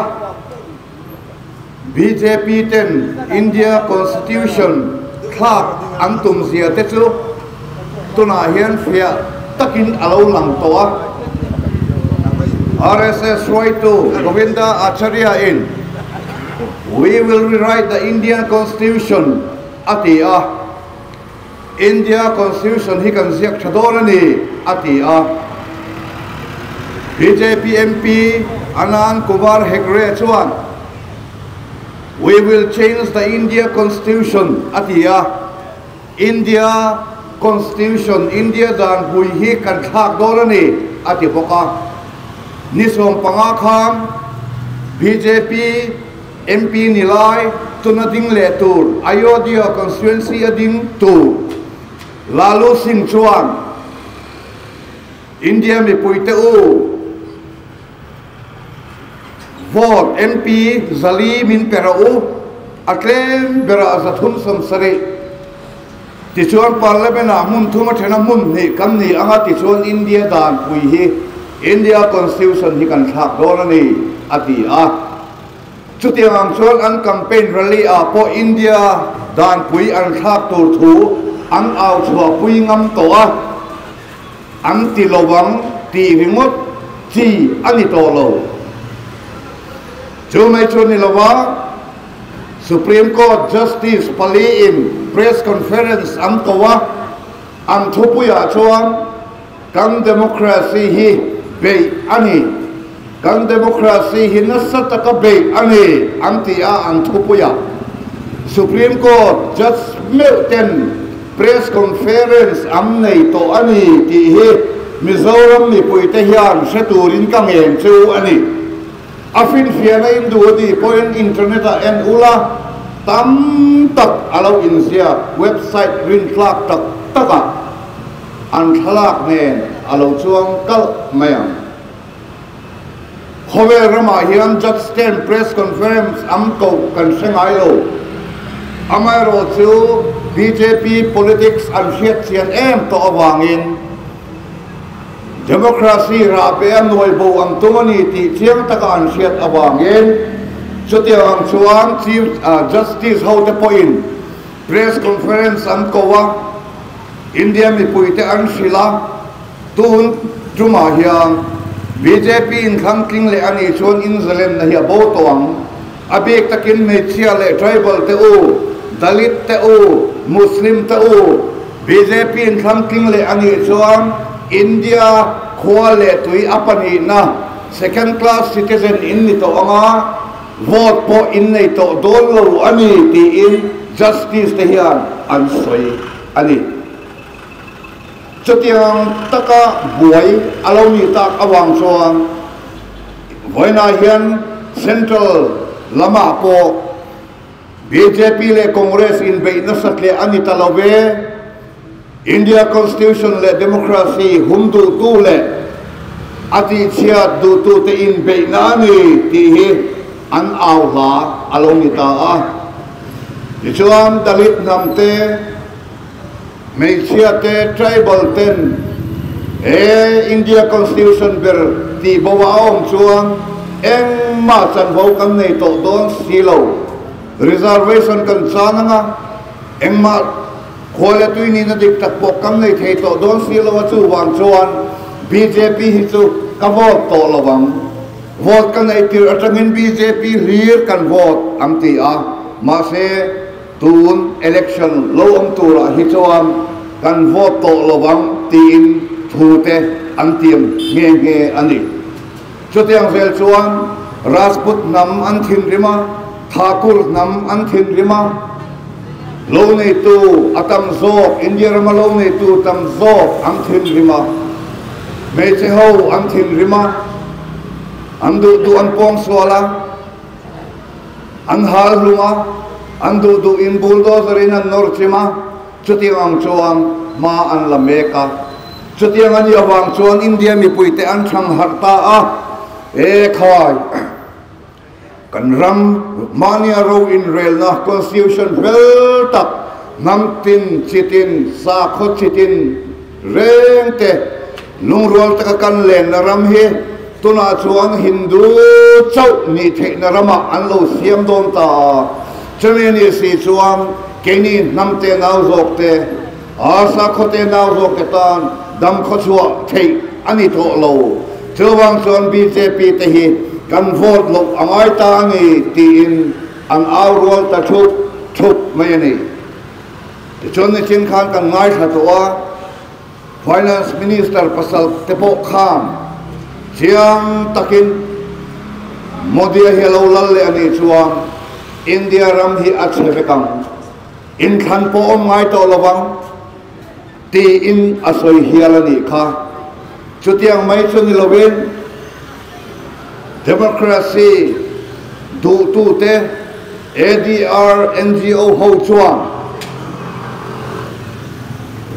bjp ten India Constitution thlak an tum zia te chu tunah hian fiah takin a lo lang tawh a. RSS hruaitu Govinda Acharya in We will rewrite the Indian Constitution a ti a. India Constitution hi kan ziak tha dawn a ni, a ti a. Bjp MP Anand Kumar Hegre chuan, We will change the India Constitution, a ti a. India Constitution, India dan hui hi kan thlak dawn a ni, a ti bawk a. Ni 15 khan bjp MP ni lai tuna ding leh tur Ayodhya constituency a ding tur Lalu Singh chuan India mipuite u vote MP zali min pe rawh u, a tlem berah 370. Tichuan Parliament ah hmun thum a then a hmun hnih kan ni anga tichuan India dan pui hi India Constitution hi kan thlak dawn a ni a ti a. Chutiang ang chuan an campaign rally ah pawh India dan pui an thlak tur thu an au chhuah pui ngam tawh a, an ti lo ang tih ringawt chi a ni tawh lo. Chu mai chu ni lo a. Supreme Court Justice pali in press conference an ko a, an thupuiah chuan kan democracy hi beih a ni, kan democracy hi nasa taka beih a ni an ti a, an thupuiah Supreme Court Judge meuh ten press conference an nei tawh a ni tih hi Mizoram mipuite hian hre turin ka ngen chu a ni. A finfiahna in duh a tih pawhin internet ah en ula tam tak a lo inziak website rintlak tak tak ah an thlalak nen a lo chuang kalh mai ang. Khawvel ramah hian Judge ten press conference an koh kan hre ngai lo. Amaherawh chu bjp politics an hriat chian em tawh avangin, Democracy rah pe a nuai bo ang tum a ni tih chiang taka an hriat avangin chutiang ang chuan Chief Justice hote pawhin press conference an ko a, India mipuite an hrilh a, tun tumah hian bjp inthlang tling leh a nih chuan inzalenna hi a bo tawh ang. A bik takin hmeichhia leh tribal te u, Dalit te u, Muslim te u, bjp inthlang tling leh a nih chuan India khua leh tui a pahnihna second class citizen in ni tawh ang a, vote pawh in nei tawh dawn lo a ni tiin justice te hian an sawi a ni. Chutiang taka buai a lo nih tak avang chuan vawiinah hian Central lamah pawh bjp leh Congress inbeih nasa tleh a ni ta lo ve. India Constitution leh Democracy hum duhtu leh a tihchhiat duhtute inbeihna a ni tih hi an au hla a lo ni ta a. Tichuan Dalit hnam te, Hmeichhia te, tribal ten he India Constitution ber tih bo a awm chuan engmah chanvo kan nei tawh dawn si lo. Reservation kan chan anga engmah khua leh tui nihna dik tak pawh kan nei thei tawh dawn si lo a, chuvang chuan Bjp hi chu ka vote tawh lo ang, vote ka neih tirh atangin bjp hlir kan vote an ti a, mahse tun election lo awm turah hi chuan kan vote tawh lo ang tiin thu te an tiam nghe nghe a ni. Chutiang zel chuan Rajput hnam an thinrim a, Thakur hnam an thinrim a, lo neitu a tam zawk, India rama lo neitu tam zawk an thinrim a, hmeichhe ho an thinrim a, an duh duh an pawng sual a, an hal hlum a, an duh duh in bulldozer in an nawr chim a, chutiang ang chuan hma an la mek a. Chutiang a nih avang chuan India mipuite an thlang harh ta a, E khai, kan ram mahnia ro inrelna Constitution fel tak, hnam tin, chi tin, sakhaw chi tin reng te lungrual taka kan lenna ram hi tunah chuan Hindu chauh nih theihna ramah an lo siam dawn ta a. Chumi a nih si chuan keini hnam te nau zawk te, A sakhawte nau zawkte tan dam khawchhuah theih a ni tawh lo. Chuvang chuan bjp te hi kan vote loh a ngai ta a ni tiin an au rual ta thup thup mai a ni. Tichuan nichin khan kan ngaithla tawh a, Finance Minister pasal te pawh khan chiang takin Modi-a hi a lo lal leh a nih chuan India ram hi a chhe vek ang. Inthlan pawh awm ngai tawh lovang tiin a sawi hial a nih kha. Chutiang mai chu ni lovin Democracy duhtute ADR NGO ho chuan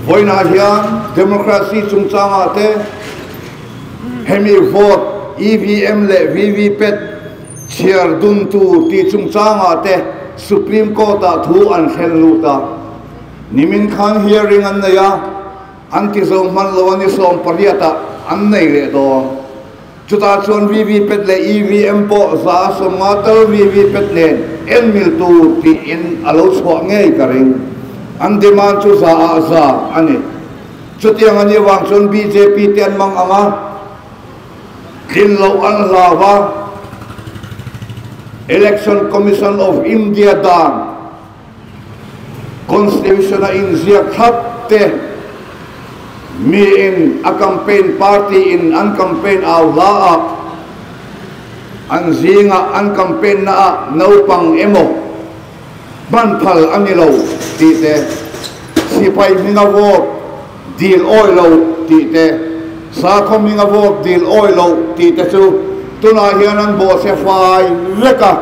vawiinah hian Democracy chungchangah te hemi vote EVM leh VVPAT Chhiar dun tur tih chungchangah te Supreme Court-ah thu an thlen lut a. Nimin khan hearing an nei a, an ti zo hman lo a ni 18-ah an nei leh dawn. Chutah chuan VVPAT leh EVM pawh 150 tal VVPAT nen en mil tur tiin a lo chhuah ngei ka ring. An demand chu za ah za a ni. Chutiang a nih avang chuan bjp te an mang ang a. Tlin loh an hlau a, Election Commission of India dan Constitution a inziak thlap te miin a campaign party in an campaign au hla a, an zingah an campaign na ah naupang emaw hman phal a ni lo tih te, sipai hminga vote dil awi lo tih te, sakhaw hminga vote dil awi lo tih te chu tunah hian an bawhchhe fai vek a,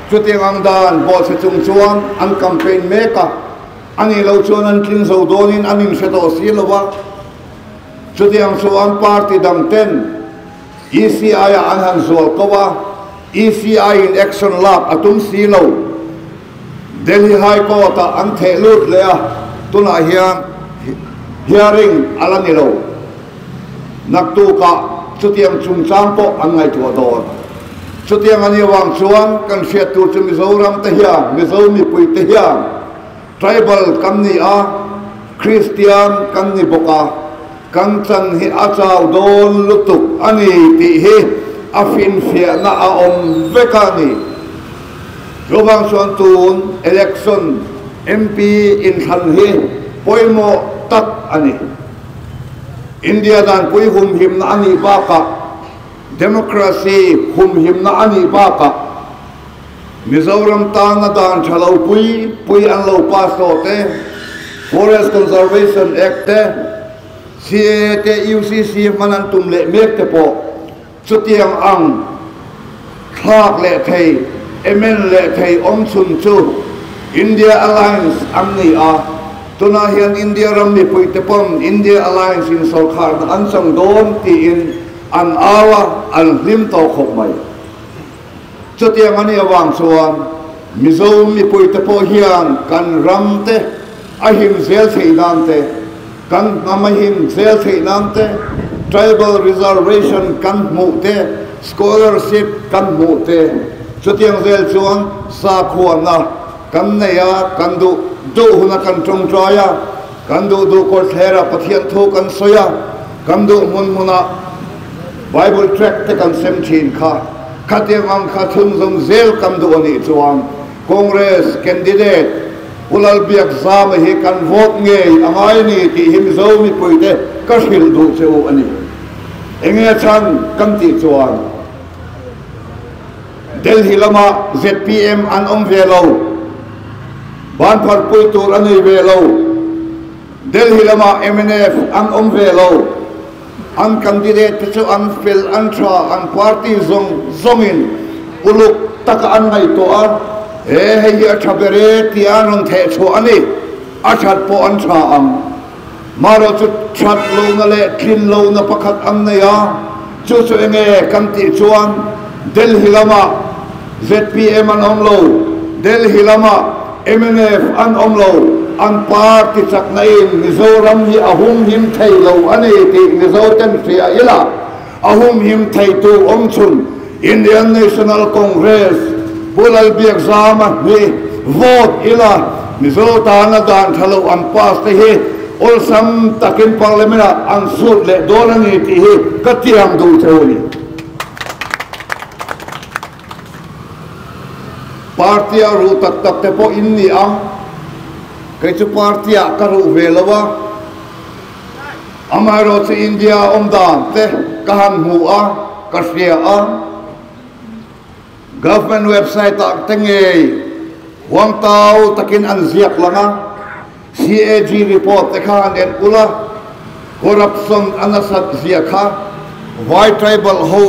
chutiang ang dan bawhchhe chung chuan an campaign mek a, a nih loh chuan an tling zo dawnin an inhre tawh si lo a, chutiang chuan party dang ten ECI-ah an han zual ko a, ECI-in action lak a tum si lo. Delhi High Court-ah an theh lut leh a, tunah hian hearing a la ni lo. Naktukah chutiang chungchang pawh an ngaihtuah dawn. Chutiang a nih avang chuan kan hriat tur chu Mizoram te hian, Mizo mipui te hian Tribal kan ni a, Kristian kan ni bawk a, kan chan hi a chau dawn lutuk a ni tih hi a finfiahna a awm vek a ni. Chuvang chuan tun election MP inthlan hi pawimawh tak a ni. India danpui humhimna a nih bakah democracy humhimna a nih bakah Mizoram tana dan tha lo pui pui an lo pass tawh te, Forest Conservation Act te, CAA te UCC hman an tum leh mek te pawh chutiang ang thlak leh thei, amend leh thei awm chhun chu India Alliance an ni a, tunah hian India ram mipui te pawn India Alliance in sawrkharna an chang dawn tiin an au a, an hlim tawh khawp mai. Chutiang a nih avang chuan Mizo mipuite pawh hian kan ram te a him zel theih nan te, kan hnam a him zel theih nan te, tribal reservation kan hmuh te, scholarship kan hmuh te, chutiang zel chuan sakhuana kan nei a, kan duh duh huna kan tawngtai a, kan duh duh kawrthlera Pathian thu kan sawi a. Kan duh hmun hmuna Bible tract te kan sem thin kha, khatiang ang kha chhunzawm zel kan duh a nih chuan Congress candidate Pu Lalbiakzama hi kan vote ngei a ngai a ni tih hi Mizo mipuite ka hrilh duh che u a ni. Enge chhan kan tih chuan Delhi lama zpm an awm ve lo, banpharpui tur a nei ve lo. Delhi lamah mnf an awm ve lo. An candidate te chu an fel, an tha, an party zawng zawngin uluk taka an ngaihtuah a, he hei hi a tha ber e tia an rawn theh chhuah a ni. A that pawh an tha ang. Marawh chu that lohna leh tlin lohna pakhat an nei a, chu chu enge kan tih chuan Delhi lamah zpm an awm lo, Delhi lamah mnf an awm lo, an party chakna in Mizoram hi a humhim thei lo a ni tih Mizo ten hria ila, a humhim theitu awmchhun Indian National Congress Pu Lalbiakzama hi vote ila, Mizo tana dan tha lo an pass te hi awlsam takin Parliament ah an sut leh dawn a ni tih hi ka tiang duh cheu a ni. Party a ruh tak tak te pawh in ni ang, kei chu party ah ka ruh ve lo a, amaherawhchu India a awm dan te ka han hmu a, ka hria a, government website ah te ngei huang tau takin an ziak lang a, CAG report te kha han en ula, corruption a nasat zia kha vai tribal ho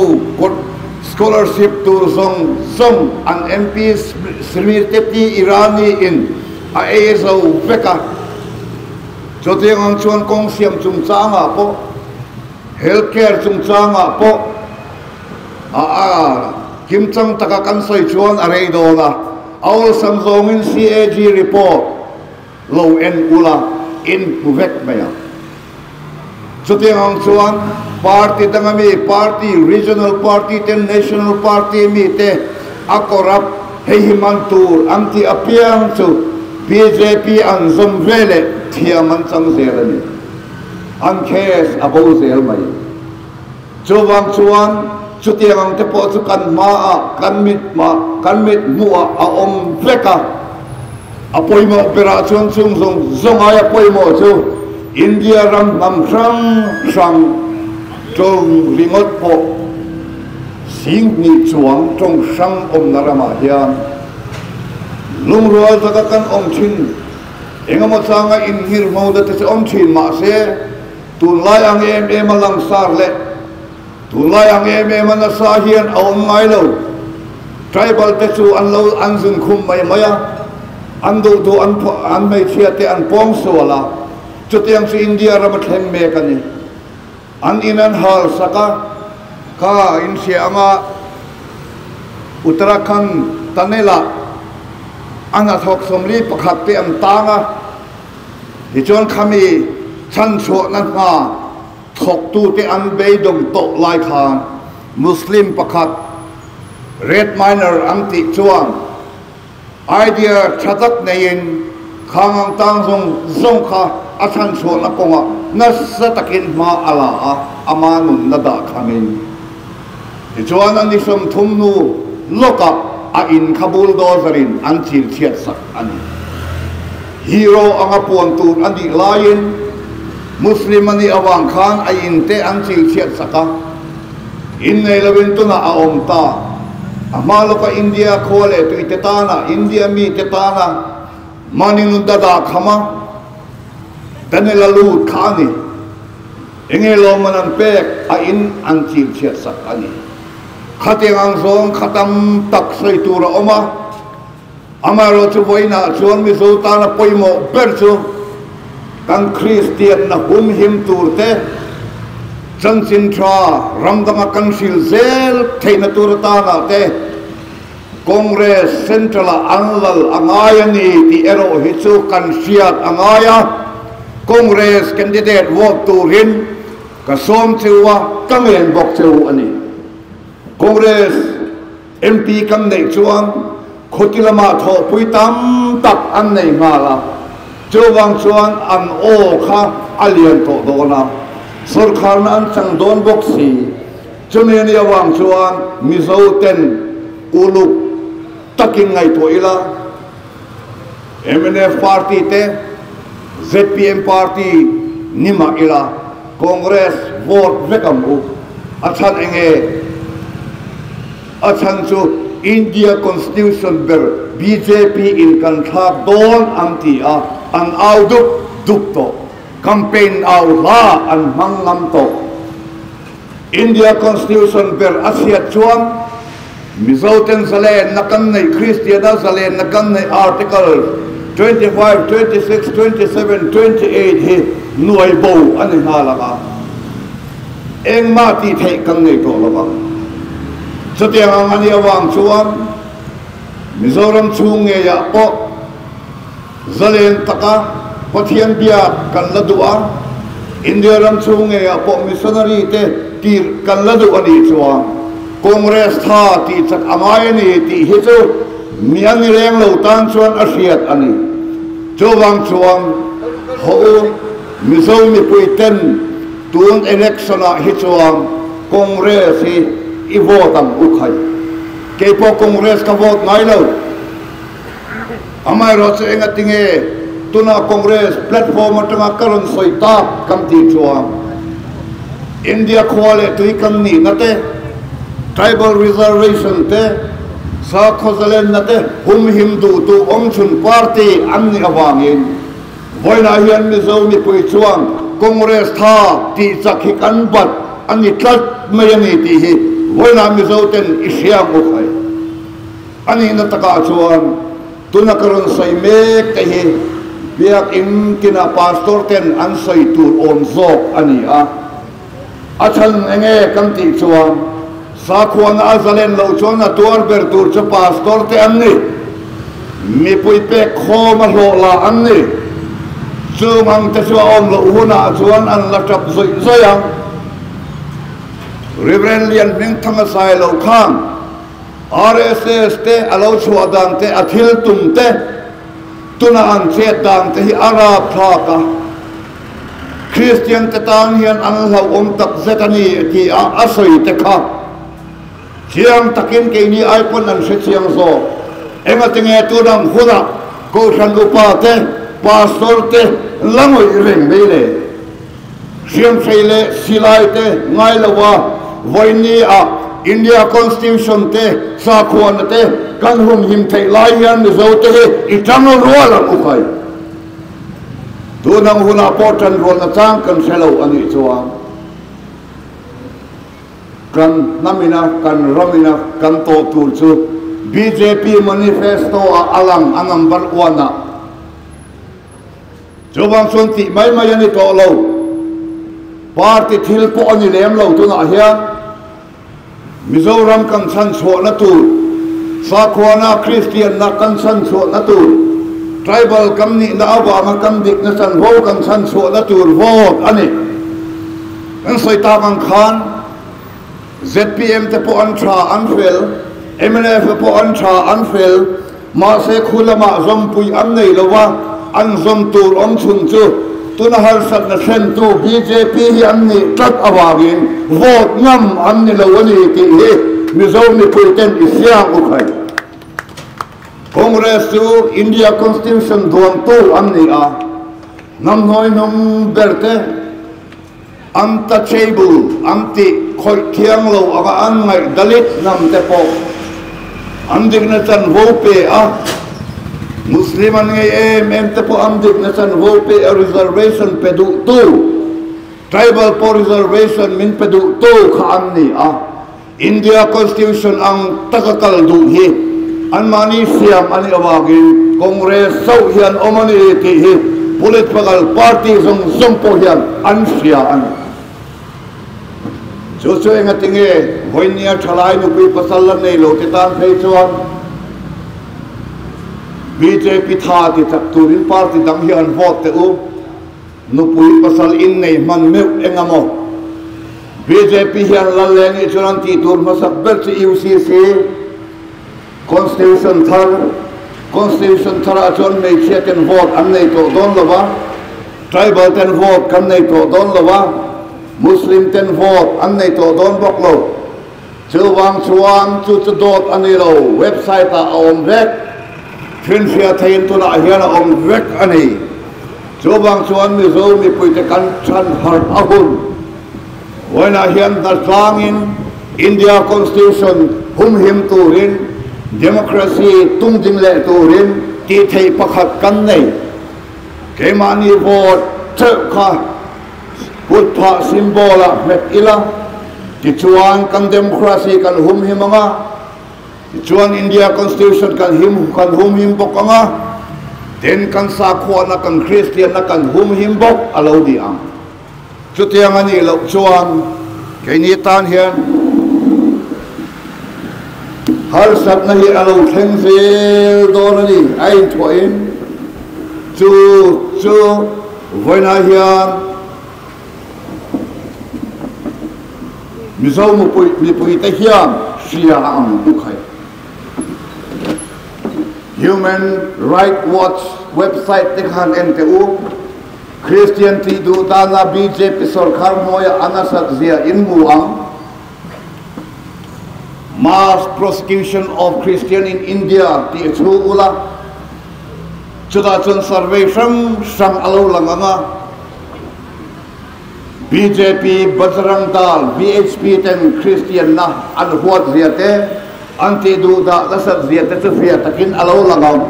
scholarship tur zawng zawng an MP Smriti Irani in a ei zo vek a. Chutiang ang chuan kawng siam chungchangah pawh, health care chungchangah pawh a a kimchang taka kan sawi chuan a rei dawn a, a awlsam zawngin CAG report lo en ula in hmu vek mai ang. Chutiang ang chuan party danga mi, party, regional party te, national party mi te a corrupt hei hi man tur an tih apiang chu bjp an zawm ve leh thiam an chang zel a ni. An case a bo zel mai. Chuvang chuan chutiang ang te pawh chu kan hmaah, kan mit hmah, kan mit hmuhah a awm vek a. A pawimawh berah chuan chung zawng zawng aia pawimawh chu India ram hnam hrang hrang tawng ringawt pawh Singhnih chuang tawng hrang awmna ramah hian lungrual taka kan awm thin. Engemaw changa inngirhmona te chu awm thin mahse, Tunlai ang em em a langsar leh tunlai ang em em a nasa hian a awm ngai lo. Tribal te chu an lo an zun khum mai mai a, an duh duh an an hmeichhia te an pawng sual a, chutiang chu India ram a thleng mek a ni. An in an hal sak a, kha in hria anga Uttarakhand tunnel ah a hnathawk 41 te an tang a, Tichuan khami chhanchhuahna hna thawktute an beidawng tawh lai khan Muslim pakhat Red Miner an tih chuan idea tha tak neiin khang ang tang zawng zawng kha a chhanchhuahna kawngah nasa takin hma a la a, ama nunna dah khamin. Tichuan a ni 30 hnu lawkah a in kha bulldozer in an chil chhiat sak a ni. Hero anga puan tur a nih laiin Muslim a nih avang khan a in te an chil chhiat sak a, in nei loin tunah a awm ta. A hma lawka India khua leh tui te tana, India mi te tana mahni nun dada khama Daniel a lut kha a ni. Enge lawmman an pek a in an chil chhiat sak a ni. Khatiang ang zawng kha tam tak sawi tur a awm a, amaherawh chu vawiinah chuan Mizo tana pawimawh ber chu kan Kristianna humhim tur te, chanchin tha ram danga kan hril zel theihna tur atana te Congress Central ah an lal a ngai a ni tih erawh hi chu kan hriat a ngai a, Congress candidate vote turin ka sawm cheu a, ka ngen bawk cheu a ni. Congress MP kan neih chuan khawti lamah thawhpui tam tak an nei nghal a, chuvang chuan an aw kha a lian tawh dawn a. Sorkharna an chang dawn bawk si. Chumi a nih avang chuan Mizo ten uluk takin ngaihtuah ila, mnf party te, zpm party ni mah ila Congress vote vek ang u. A chhan eng nge? A chhan chu India Constitution ber bjp in kan thlak dawn an ti a, an au dup dup tawh. Campaign au hla an hmang ngam tawh. India Constitution ber a chhiat chuan Mizo ten zalenna kan neih, Kristiana zalenna kan neih Article 25, 26, 27, 28 hi nuai bo a ni nghal ang a, engmah tih theih kan nei tawh lo ang. Chutiang ang a nih avang chuan Mizoram chhung ngeiah pawh Zalen taka Pathian biak kan la duh a, India ram chhung ngeiah pawh missionary te tirh kan la duh a nih chuan Congress tha tih chak a ngai a ni tih hi chu mi a ni reng lo tan chuan a hriat a ni. Chuvang chuan haw u Mizo mipui ten tun election ah hi chuan Congress hi i vote ang u khai. Keipawh Congress ka vote ngai lo. Amaherawhchu engatinge tuna Congress platform atanga ka rawn sawi tak kan tih chuan India khua leh tui kan nihna te, tribal reservation te, sakhaw zalenna te humhim duhtu awmchhun party an nih avangin vawiinah hian Mizo mipui chuan Congress tha tih chak hi kan bat a ni tlat mai a ni tih hi vawiinah Mizo ten i hria ang u khai. A nihna takah chuan tuna ka rawn sawi mek te hi Biakinn tinah Pastor ten an sawi tur awm zawk a ni a. A chhan eng nge kan tih chuan sakhuana a zalen loh chuan a tuar ber tur chu Pastor te an ni. Mipui pek khawm a hlawh lah an ni. Chung ang te chu a awm loh hunah chuan an la tap zawih zawih ang. Reverend Lianhmingthanga Sailo khan RSS te a lo chhuah dan te, a thil tum te, tuna an chet dan te hi a rap thlak a, Kristian te tan hian an hlauhawm tak zet a ni tih a a sawi te kha chiang takin keini ai pawn an hre chiang zawk. Engatinge tunang hunah Kohhran upa te, Pastor te la ngawih reng mai le? Hriamhrei leh silai te ngai lo a, vawiini ah India Constitution te sakhuana te kan humhim theih lai hian Mizo te hi i tang rual ang u khai. Tun ang hunah pawh tan rualna chang kan hre lo a nih chuan kan hnamina kan ramina kan tawh tur chu bjp manifesto ah a lang a number one ah. Chuvang chuan tih mai mai a ni tawh lo. Party thil pawh a ni lem lo tunah hian Mizoram kan chhan chhuahna tur, sakhuana Kristianna kan chhan chhuahna tur, tribal kan nihna avanga kan dikna chanvo kan chhan chhuahna tur vote a ni. Kan sawi tak ang khan zpm te pawh an tha an fel, mnf te pawh an tha an fel, Mahse khu lamah zawmpui an nei lo a, an zawm tur awm chhun chu tuna harsatna thlentu bjp hi an nih tlat avangin vote ngam an ni lo a ni tih hi Mizo mipui ten i siang u khai. Congress chu India Constitution duantu an ni a, hnam hnuaihnung ber te Untouchable an tih khawih thiang lo anga an ngaih Dalit hnam te pawh an dikna chanvo pe a, Muslim an ngei em em te pawh an dikna chanvo pe a reservation pe duhtu, tribal pawh reservation min pe duhtu kha an ni a, India Constitution ang taka kal duh hi anmahni siam a nih avangin Congress chauh hian awm a ni tih hi political party zawng zawng pawh hian an hria a ni. Chu chu engatinge vawinia thalai nupui pasal la nei lo te tan phei chuan bjp tha ti chak turin party dang hi an vote teh u. Nupui pasal in nei hman meuh eng a maw? Bjp hian lal leh nih chuan an tih tur hmasak ber chu UCC, Constitution thar, Constitution tharah chuan hmeichhia ten vote an nei tawh dawn lo va, tribal ten vote kan nei tawh dawn lo va. Muslim ten vote an nei tawh dawn bawk lo. Chuvang chuan chu chu dawt a ni lo, website ah a awm vek. Finfiah theiin tunah hian a awm vek a ni. Chuvang chuan Mizo mipuite kan chhan harh a hun. Vawiinah hian hnatlangin India Constitution humhim turin, democracy tungding leh turin tih theih pakhat kan nei. Keimahni vote theuh kha kut phah symbol ah hmet ila, tichuan kan democracy kan humhim ang a, tichuan India Constitution kan him kan humhim bawk ang a, tin kan sakhuana kan Kristianna kan humhim bawk a lo ni ang. Chutiang a nih loh chuan keini tan hian harsatna hi a lo thleng zel dawn a ni, a inthuahin chu chu vawiinah hian Mizo mipuite hian hria a ang tuk hai. Human Right Watch website te khan en teh u. Kristian tih duh dana bjp sorkar hnuaia a nasat zia in hmu ang. Mass Prosecution of Christian in India tih a chhu ula, chutah chuan survey hrang hrang a lo lang ang a. Bjp, Bajrang Dal, VHP ten Kristian na an huat zia te, an tih duh dah nasat zia te chu fiah takin a lo lang ang.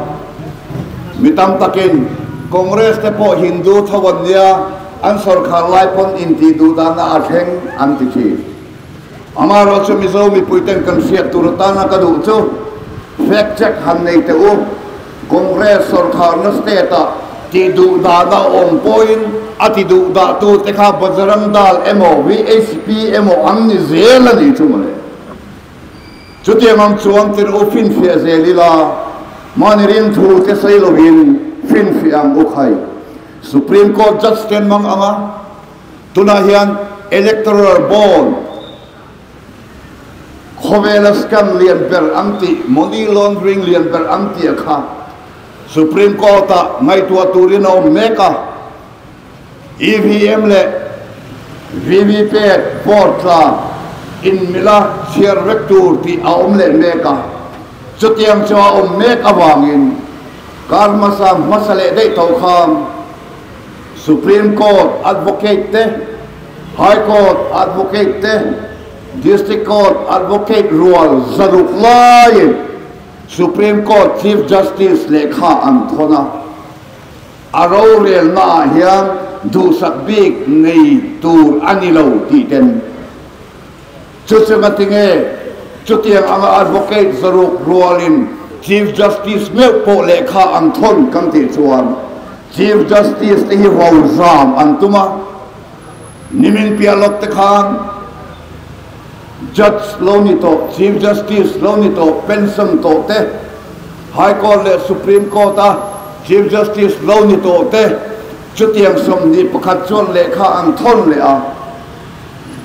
Mi tam takin Congress te pawh Hindu tho an nia, an sorkar lai pawn intih duh dahna a thleng an ti thin. Amaherawh chu Mizo mipui ten kan hriat tur atana ka duh chu fact check han nei teh u, Congress sorkarna state ah tih duh dahna awm pawhin a ti duh dah tu te kha Bajrang Dal emaw VHP emaw an ni zel a nih chu mawle. Chutiang ang chuan tir u finfiah zel ila, mahni rin thu te sawi lovin finfiah ang u khai. Supreme Court judge ten mang ang a, tunah hian Electoral Bond khawvela scam lian ber ang tih, money laundering lian ber ang tih a kha Supreme Court ah ngaihtuah turin a awm mek a. EVM leh VVPAT vote tla inmila chhiar vek tur tih a awm leh mek a. Chutiang chu a awm mek avangin kar hmasa hmasa leh daih tawh khan Supreme Court advocate te, High Court advocate te, District Court advocate rual zaruk laiin Supreme Court Chief Justice lehkha an thawn a. A rorelnaah hian duhsak bik nei tur a ni lo tih ten chu chu nga tinge chutiang anga advocate zaruk rualin Chief Justice meuh pawh lehkha an thawn kan tih chuan Chief Justice te hi ro zam an tum a, nimin piah lawk te khan Judge lo ni tawh, Chief Justice lo ni tawh, pension tawh te, High Court leh Supreme Court a Chief Justice lo ni tawh te chutiang 21 chuan lehkha an thawn leh a,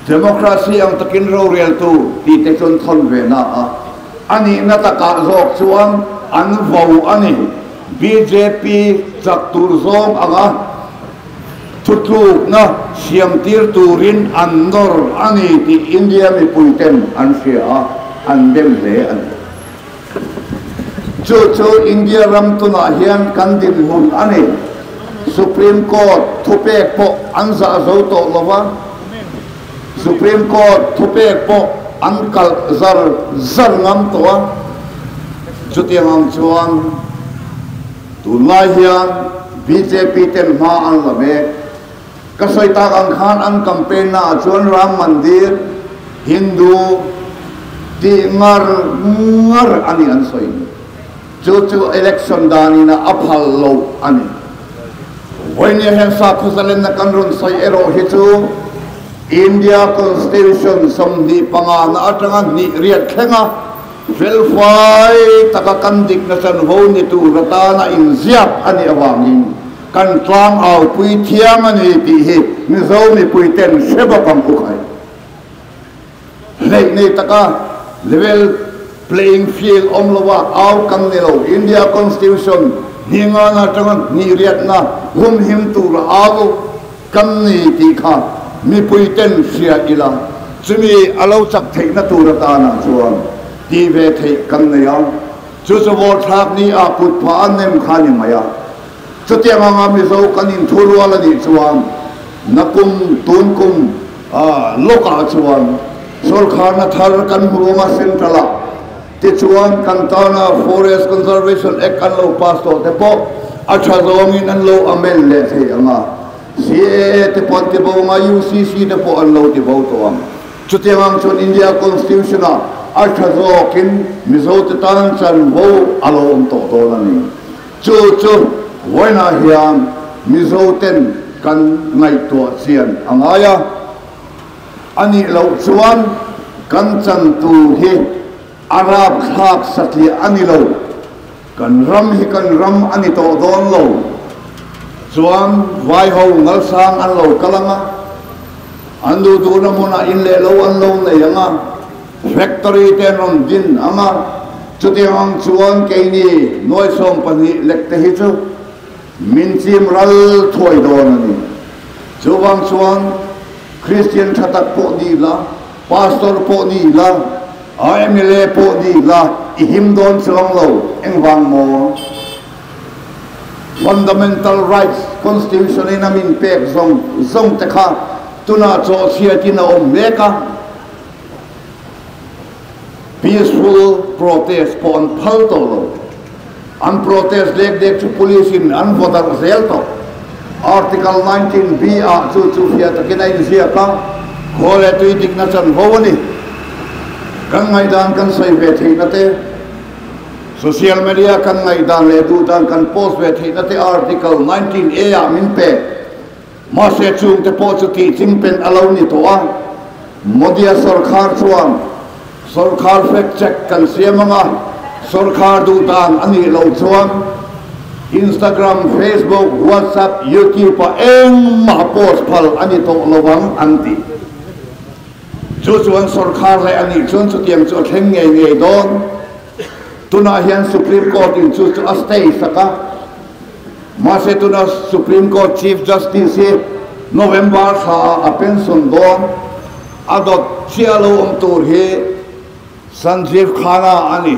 Democracy ang takin roreltu tih te chuan thawn ve na a, a nihna takah zawk chuan an vo a ni. Bjp chak tur zawng anga thutlukna siam tir turin an nawr a ni tih India mipui ten an hria a, an dem hle a ni. Chu chu India ram tunah hian kan dinhmun a ni. Supreme Court thupek pawh an zah zo tawh lo va, Supreme Court thupek pawh an kalh zar zar ngam tawh a. Chutiang ang chuan tunlai hian bjp ten hma an la mek. Ka sawi tak ang khan an campaign naah chuan Ram Mandir, Hindu tih ngar ngar a ni an sawi. Chu chu election danin a phal lo a ni. Vawinia hian sakhaw zalenna kan rawn sawi erawh hi chu India Constitution 25 na atanga hnih riat thlenga felfai taka kan dikna chanvo ni tur atana inziak a nih avangin Kan tlang au pui thiang a ni tih hi Mizo mipui ten hre bawk ang u khai. Hleih nei taka level playing field awm lo a au kan ni lo. India Constitution hningan atanga hnih riatna humhim tur a au kan ni tih kha Mipui ten hria ila chumi alo chak theihna tur atana chuan ti ve thei kan nei a chu chu vote thlak ni a kut pha an nem kha ni mai a chutiang anga Mizo kan in thu rual ani chuan nakum tun kum lokah chuan sorkar na thar kan hmuanga central a ti chuan kan tana Forest Conservation Act an lo pass tawh te pawh a tha zawngin an lo amend leh thei anga CAA te pawh an ti bo anga UCC te pawh an lo ti bo tawh ang chutiang ang chuan India Constitution a a tha zawkin Mizo te tan chan bo a lo awm tawh dawn a ni chu chu vawiinah hian Mizo ten kan ngaihtuah chian a ngai a anih loh chuan kan chan tur hi Arab thlak satliah a ni lo kan ram hi kan ram a ni tawh dawn lo chuan vai ho ngal sang an lo kalanga an du du na hmunah in leh lo an lo nei anga factory te an rawn din anga chutiang ang chuan keini nuai sawm pahnih lek te hi chu min chim ral thuai dawn a ni chuwang chuan Christian tha tak pawh ni la pastor pawh ni la MLA pawh ni la i him dawn chuang lo engwang maw fundamental rights constitution in amin pek zong zong te kha tuna chaw chhiatin a awm mek a peaceful protest pawh an phal tawh lo an protest lek dek chu police in an vodar zel tawh article 19 b a chu chu fia takin a inziak a khawle tui dikna chan ho ani kan ngaidan kan sei ve theihna te social media kan ngaidan leh duhdan kan post ve theihna te article 19 a ah min pe ma se chung te pawh chu tih chingpen a lo ni tawh a Modia sarkar chuan sarkar fact check kan siam anga sarkar duhdan ani lo chuan Instagram Facebook WhatsApp YouTube a engmah post phal ani tawh lovang an ti chu chuan sarkar leh ani chuan chutiang chu a thleng ngei ngei dawn tunah hian Supreme Court in chu chu a stay saka ma se tuna Supreme Court Chief Justice hi November thla a pension dawn a dot chia lo awm tur hi Sanjeev Khanna ani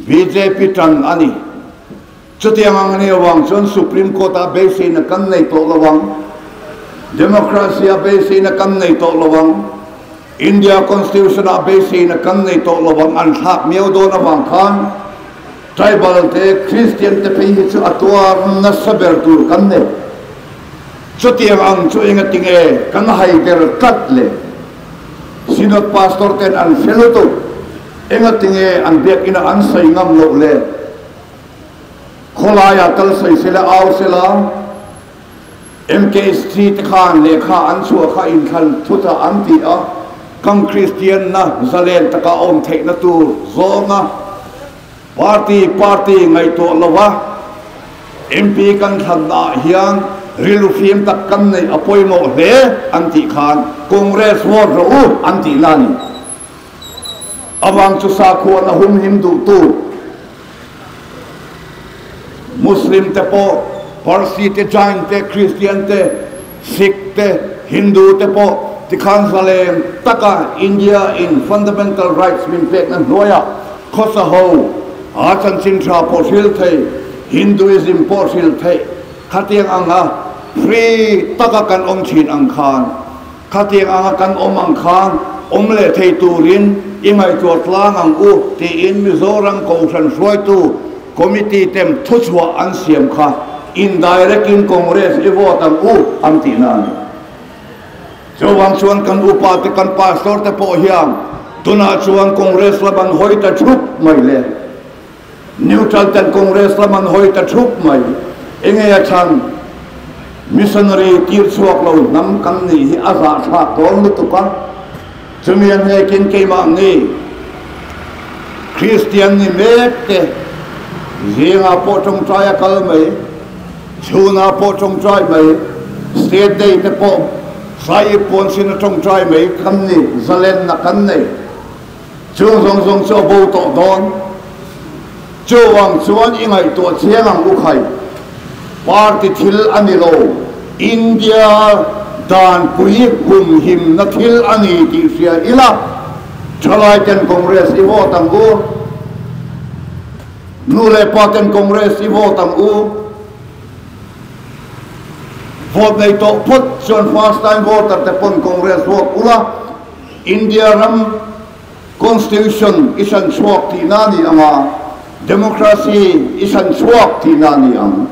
BJP tan ani chutiang ang ani awang chuan Supreme Court a beiseina kan nei tawh lovang democracy a beiseina kan nei tawh lovang India Constitution a beiseina kan nei tawh lovang an thlak miau dawn awang khan tribal te Christian te phei hi chu a tuar nasa ber tur kan nei chutiang ang chu enga tinge kan hai der tlat le Synod pastor ten an felutu enga tinge an biak ina an sei ngam lo le kholaya tal sei sela aw sela MKST te khan lekha an chua kha in khan thuta an ti a kang Christian na zalen taka om theihna tur zonga party party ngai to lowa MP kan than na hian rilu phim tak kan nei apoimo hle an ti khan Congress vote ro u an ti na ni awang chu sa khu na hum him du tu Muslim te po Parsi te Jain te Christian te Sikh te Hindu te po tikhan zalen taka India in fundamental rights min pek na noya khosa ho a chan chin tha po hril thei Hinduism po hril thei khatiang anga free taka kan om thin ang khan khatiang anga kan om ang khan om le thei turin ingai chuat tlang ang u ti in Mizoram ko san hruai tu committee tem thuchwa an siam kha indirect in Congress i vote ang u an ti na ni chuwang chuan kan upa te kan pastor te pawh hian tuna chuan Congress laman hoi ta thup mai le neutral ten Congress laman hoi ta thup mai enge a chan missionary tir chuak lo nam kan ni hi a za tha ton lutuka chumian he kin keima ni Christian ni mek te zinga po trong trai a kal mai chuna po trong trai mai state day te po sai pon sin trong trai mai kan ni zalen na kan nei chung zong zong cho bo to don chu wang chuan ingai to chiang ang u khai party thil ani lo India Dan pui hum him na thil ani ti hria ila thalai ten Congress i vote ang u nu le pa ten Congress i vote ang u vote nei to phot chuan first time voter te pon Congress vote ula India ram constitution isan chuak ti na ni anga democracy isan chuak ti na ni ang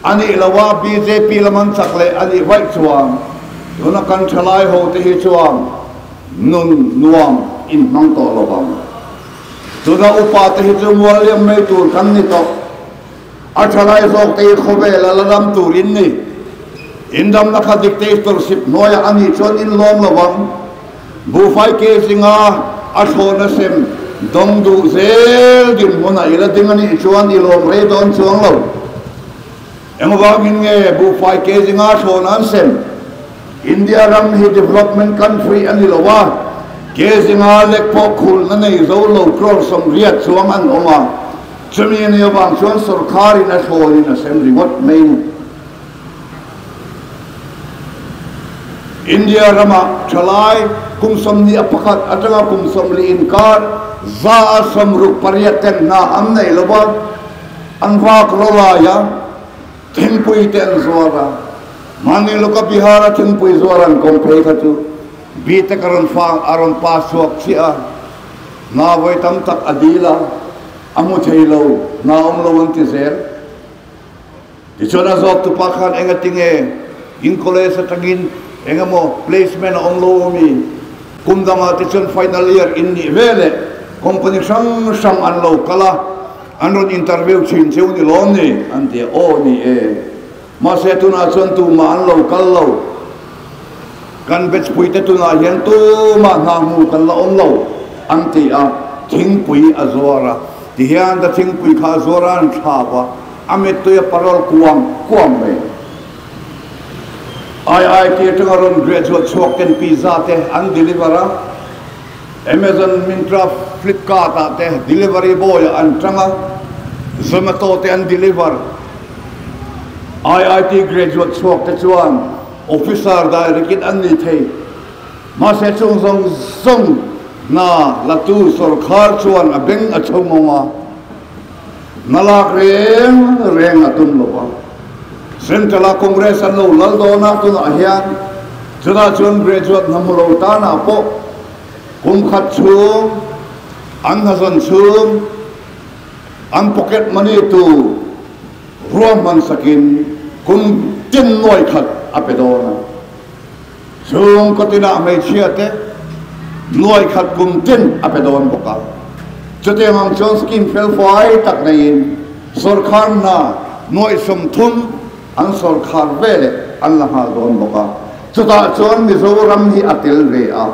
ani lawa BJP laman chakle ani vai chuan tuna kan thalai ho te hi chuan nun nuam in mang to lawang tuna upa te hi chu mual liam mai tur kan ni to a thalai zawk te hi khawvel a la ram turin ni indam na kha dictatorship hnuaia ani chuan in lawm lovang buhfai ke zinga a thlawna sem dawng duh zel din hmunah i la ding a nih chuan i lawm rei dawn chuang lo. Engvangin nge buhfai ke zinga thlawna an sem? India ram hi development country a ni lo a, ke zinga lek pawh khulna nei zo lo crore 80 chuang an awm a, chumi a nih avang chuan sorkharin a thlawnin a sem ringawt mai ni. India ramah thalai kum 21 atanga kum 40 inkar 68 ten hna an nei lo a, an vak ro lai a, thingpui te an zuar a, mahni lawka Bihar-a thingpui zuar an kawng phei kha chu BTech a rawn fang a rawn pass chhuak chiah a, hna vawi tam tak a dil a, a hmu thei lo, hna awm lo an ti zel. Tichuan a zawk tupa khan engatinge in college atangin engemaw placement a awm lo ami? Kum dangah tichuan final year in nih ve leh company hrang hrang an lo kal a, an rawn interview thin cheu ni lawm ni? An ti a, aw ni e. Mahse tunah chuan tumah an lo kal lo. Kan batch puite tunah hian tumah hna hmu kan la awm lo an ti a, thingpui a zuar a. Tihian ka thingpui kha a zuar a, an thlap a. A mittui a parol kuang kuang mai. IIT atanga rawn graduate chhuak ten pizza te an deliver a, Amazon, Myntra, Flipkart ah te delivery boy ah an tang a, Zomato te an deliver. IIT graduate chhuak te chuan officer direct in an ni thei. Mahse chung zawng zawng hna latu sorkar chuan a beng a chho ngawng a. Hna lak reng reng a tum lo a, Central a Congress an lo lal dawn a tunah hian chutah chuan graduate hna hmu lo tanah pawh kum khat chhung an hna zawn chhung an pocket money tur ruahman sakin kum tin nuai khat a pe dawn a. Chung kawtinah hmeichhia te nuai khat kum tin a pe dawn bawk a. Chutiang ang chuan scheme fel fai tak neiin sawrkhar hna nuai 30 an sawrkhar ve leh an la nghal dawn bawk a. Chutah chuan Mizoram hi a tel ve a.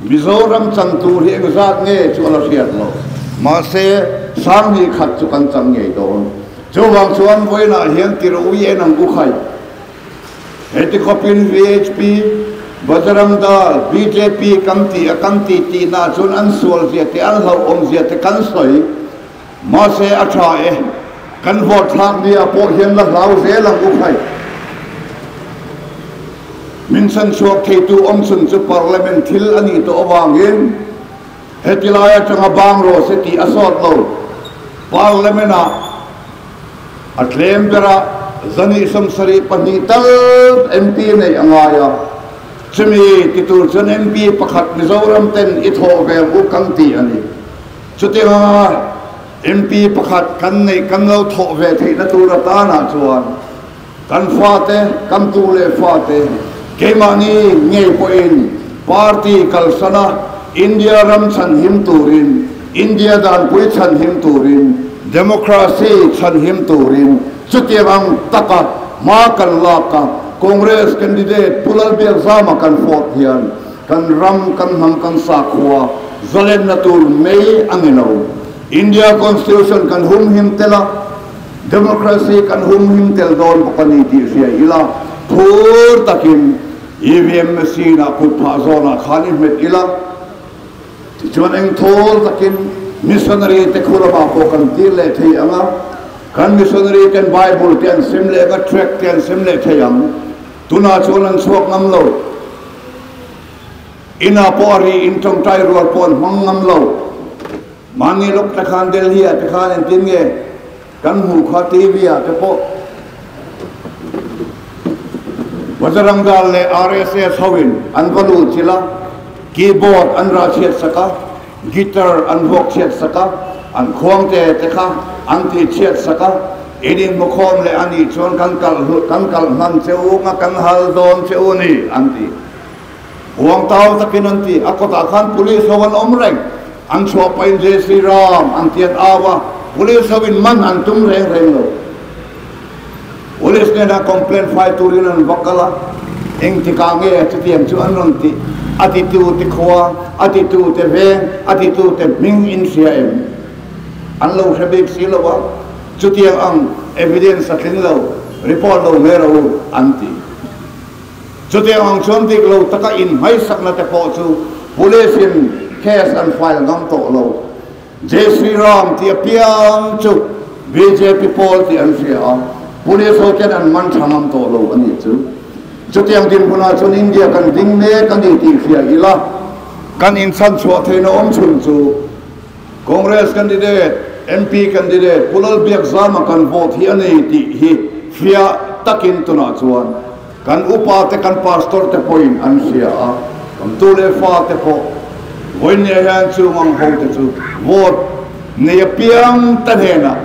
Mizoram chan tur hi engzat nge chu a la hriat lo. Mahse, sanghnih khat chu kan chan ngei dawn. Chuvang chuan vawiinah hian tirui en ang u khai. Heti khawpin VHP, Bajrang Dal, bjp kan ti a kan ti tihna chuan an sual zia te an hlauhawm zia te kan sawi. Mahse a tha e, kan vote thlak nia pawh hian la hlau zel ang u khai. Min chhan chhuak theitu awm chhun chu Parliament thil a nih tawh avangin heti lai atanga bang rawh se tih a sawt lo. Parliament ah A tlem berah zani 72 tal MP neih a ngai a, chumi ti tur chuan MP pakhat Mizoram ten i thawh ve ang u kan ti a ni. Chutianga MP pakhat kan neih kan lo thawh ve theihna tur atanah chuan kan fate, kan tu leh fate, keimahni ngei pawhin party kalsana India ram chhanhim turin, India danpui chhanhim turin, Democracy chhanhim turin chutiang ang taka hma kan lak a, Congress candidate Pu Lalbiakzama kan fawt hian kan ram, kan hnam, kan sakhua zalenna tur mai a ni lo. India Constitution kan humhim tel a, Democracy kan humhim tel dawn bawk a ni tih hria ila, phur takin EVM machine ah kut phah zawnah khan i hmet ila, Tichuan eng thawl takin missionary te khu ramah pawh kan tir leh thei ang a, kan missionary ten Bible te an sem leh ang a, tract te an sem leh thei ang. Tunah chuan an chhuak ngam lo. Inah pawh a ri in tawngtai rual pawh an hmang ngam lo. Mahni lawk te khan Delhi ah te khan engtin nge kan hmuh kha TV ah te pawh Bajrang Dal leh RSS ho in an va luh chilh a, keyboard an rah chhiat sak a, guitar an vuak chhiat sak a, an khuang te te kha an tih chhiat sak a, in inhmukhawm leh a nih chuan kan kalh kan kalh hman che u nga kan hal dawn che u ni an ti. Huang tau takin an ti. A kawtah khan police ho an awm reng. An chhuah pahin Jai Sri Ram an ti an au a, police ho in man an tum reng reng lo. Police hnenah complaint file turin an va kal a, engtikah nge chutiang chu an rawn tih? A titu te khua, a titu te veng, a titu te hming in hria em? An lo hre bik si lo a, chutiang ang evidence a tling lo, report lo mai rawh u an ti. Chutiang ang chuan dik lo taka inhmaisakna te pawh chu Police in case an file ngam tawh lo. Jai Shri Ram tih apiang chu bjp pawl tih an hria a, Police ho ten an man tha ngam tawh lo a nih chu. Chutiang dinhmunah chuan India kan ding mek a ni tih hria ila, kan inchhanchhuah theihna awm chhun chu Congress candidate, MP candidate Pu Lalbiakzama kan vote hi a ni tih hi fiah takin tunah chuan Kan upa te kan pastor te pawhin an hria a, kan tu leh fa te pawh vawinia hian chung ang ho te chu vote nei apiang te hnenah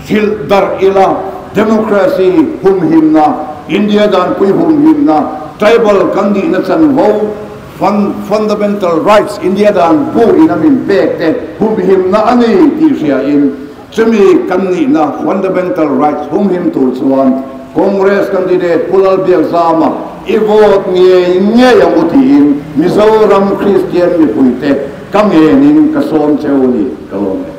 hrilh darh ila, democracy humhimna, India danpui humhimna, tribal kan nihna chanvo, fundamental rights India dan bu in a min pek te humhimna a ni tih hria in, Chumi kan nihna fundamental rights humhim tur chuan Congress candidate Pu Lalbiakzama i vote ngei ngei ang u tiin Mizoram Kristian mipuite ka ngenin ka sawm cheu ni ka lawm e.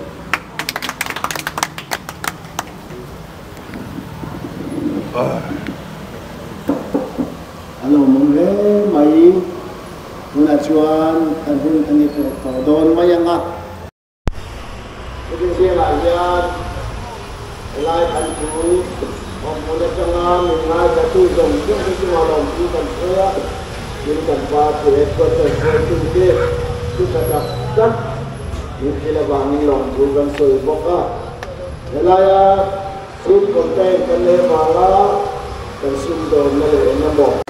A lawmawm hle mai. Tunah chuan kan hun a ni tawh tawh dawn mai ang a. Heti zingah hian helai kan thu awmhmun atanga min ngaithatu zawng zawng te chungah lawmthu kan sawi a, tin kan party headquarters hruaitute thu tha tak tak min thil avangin lawmthu kan sawi bawk a. Helaia food content kan nei avanga kan sumdawnna leh engemaw.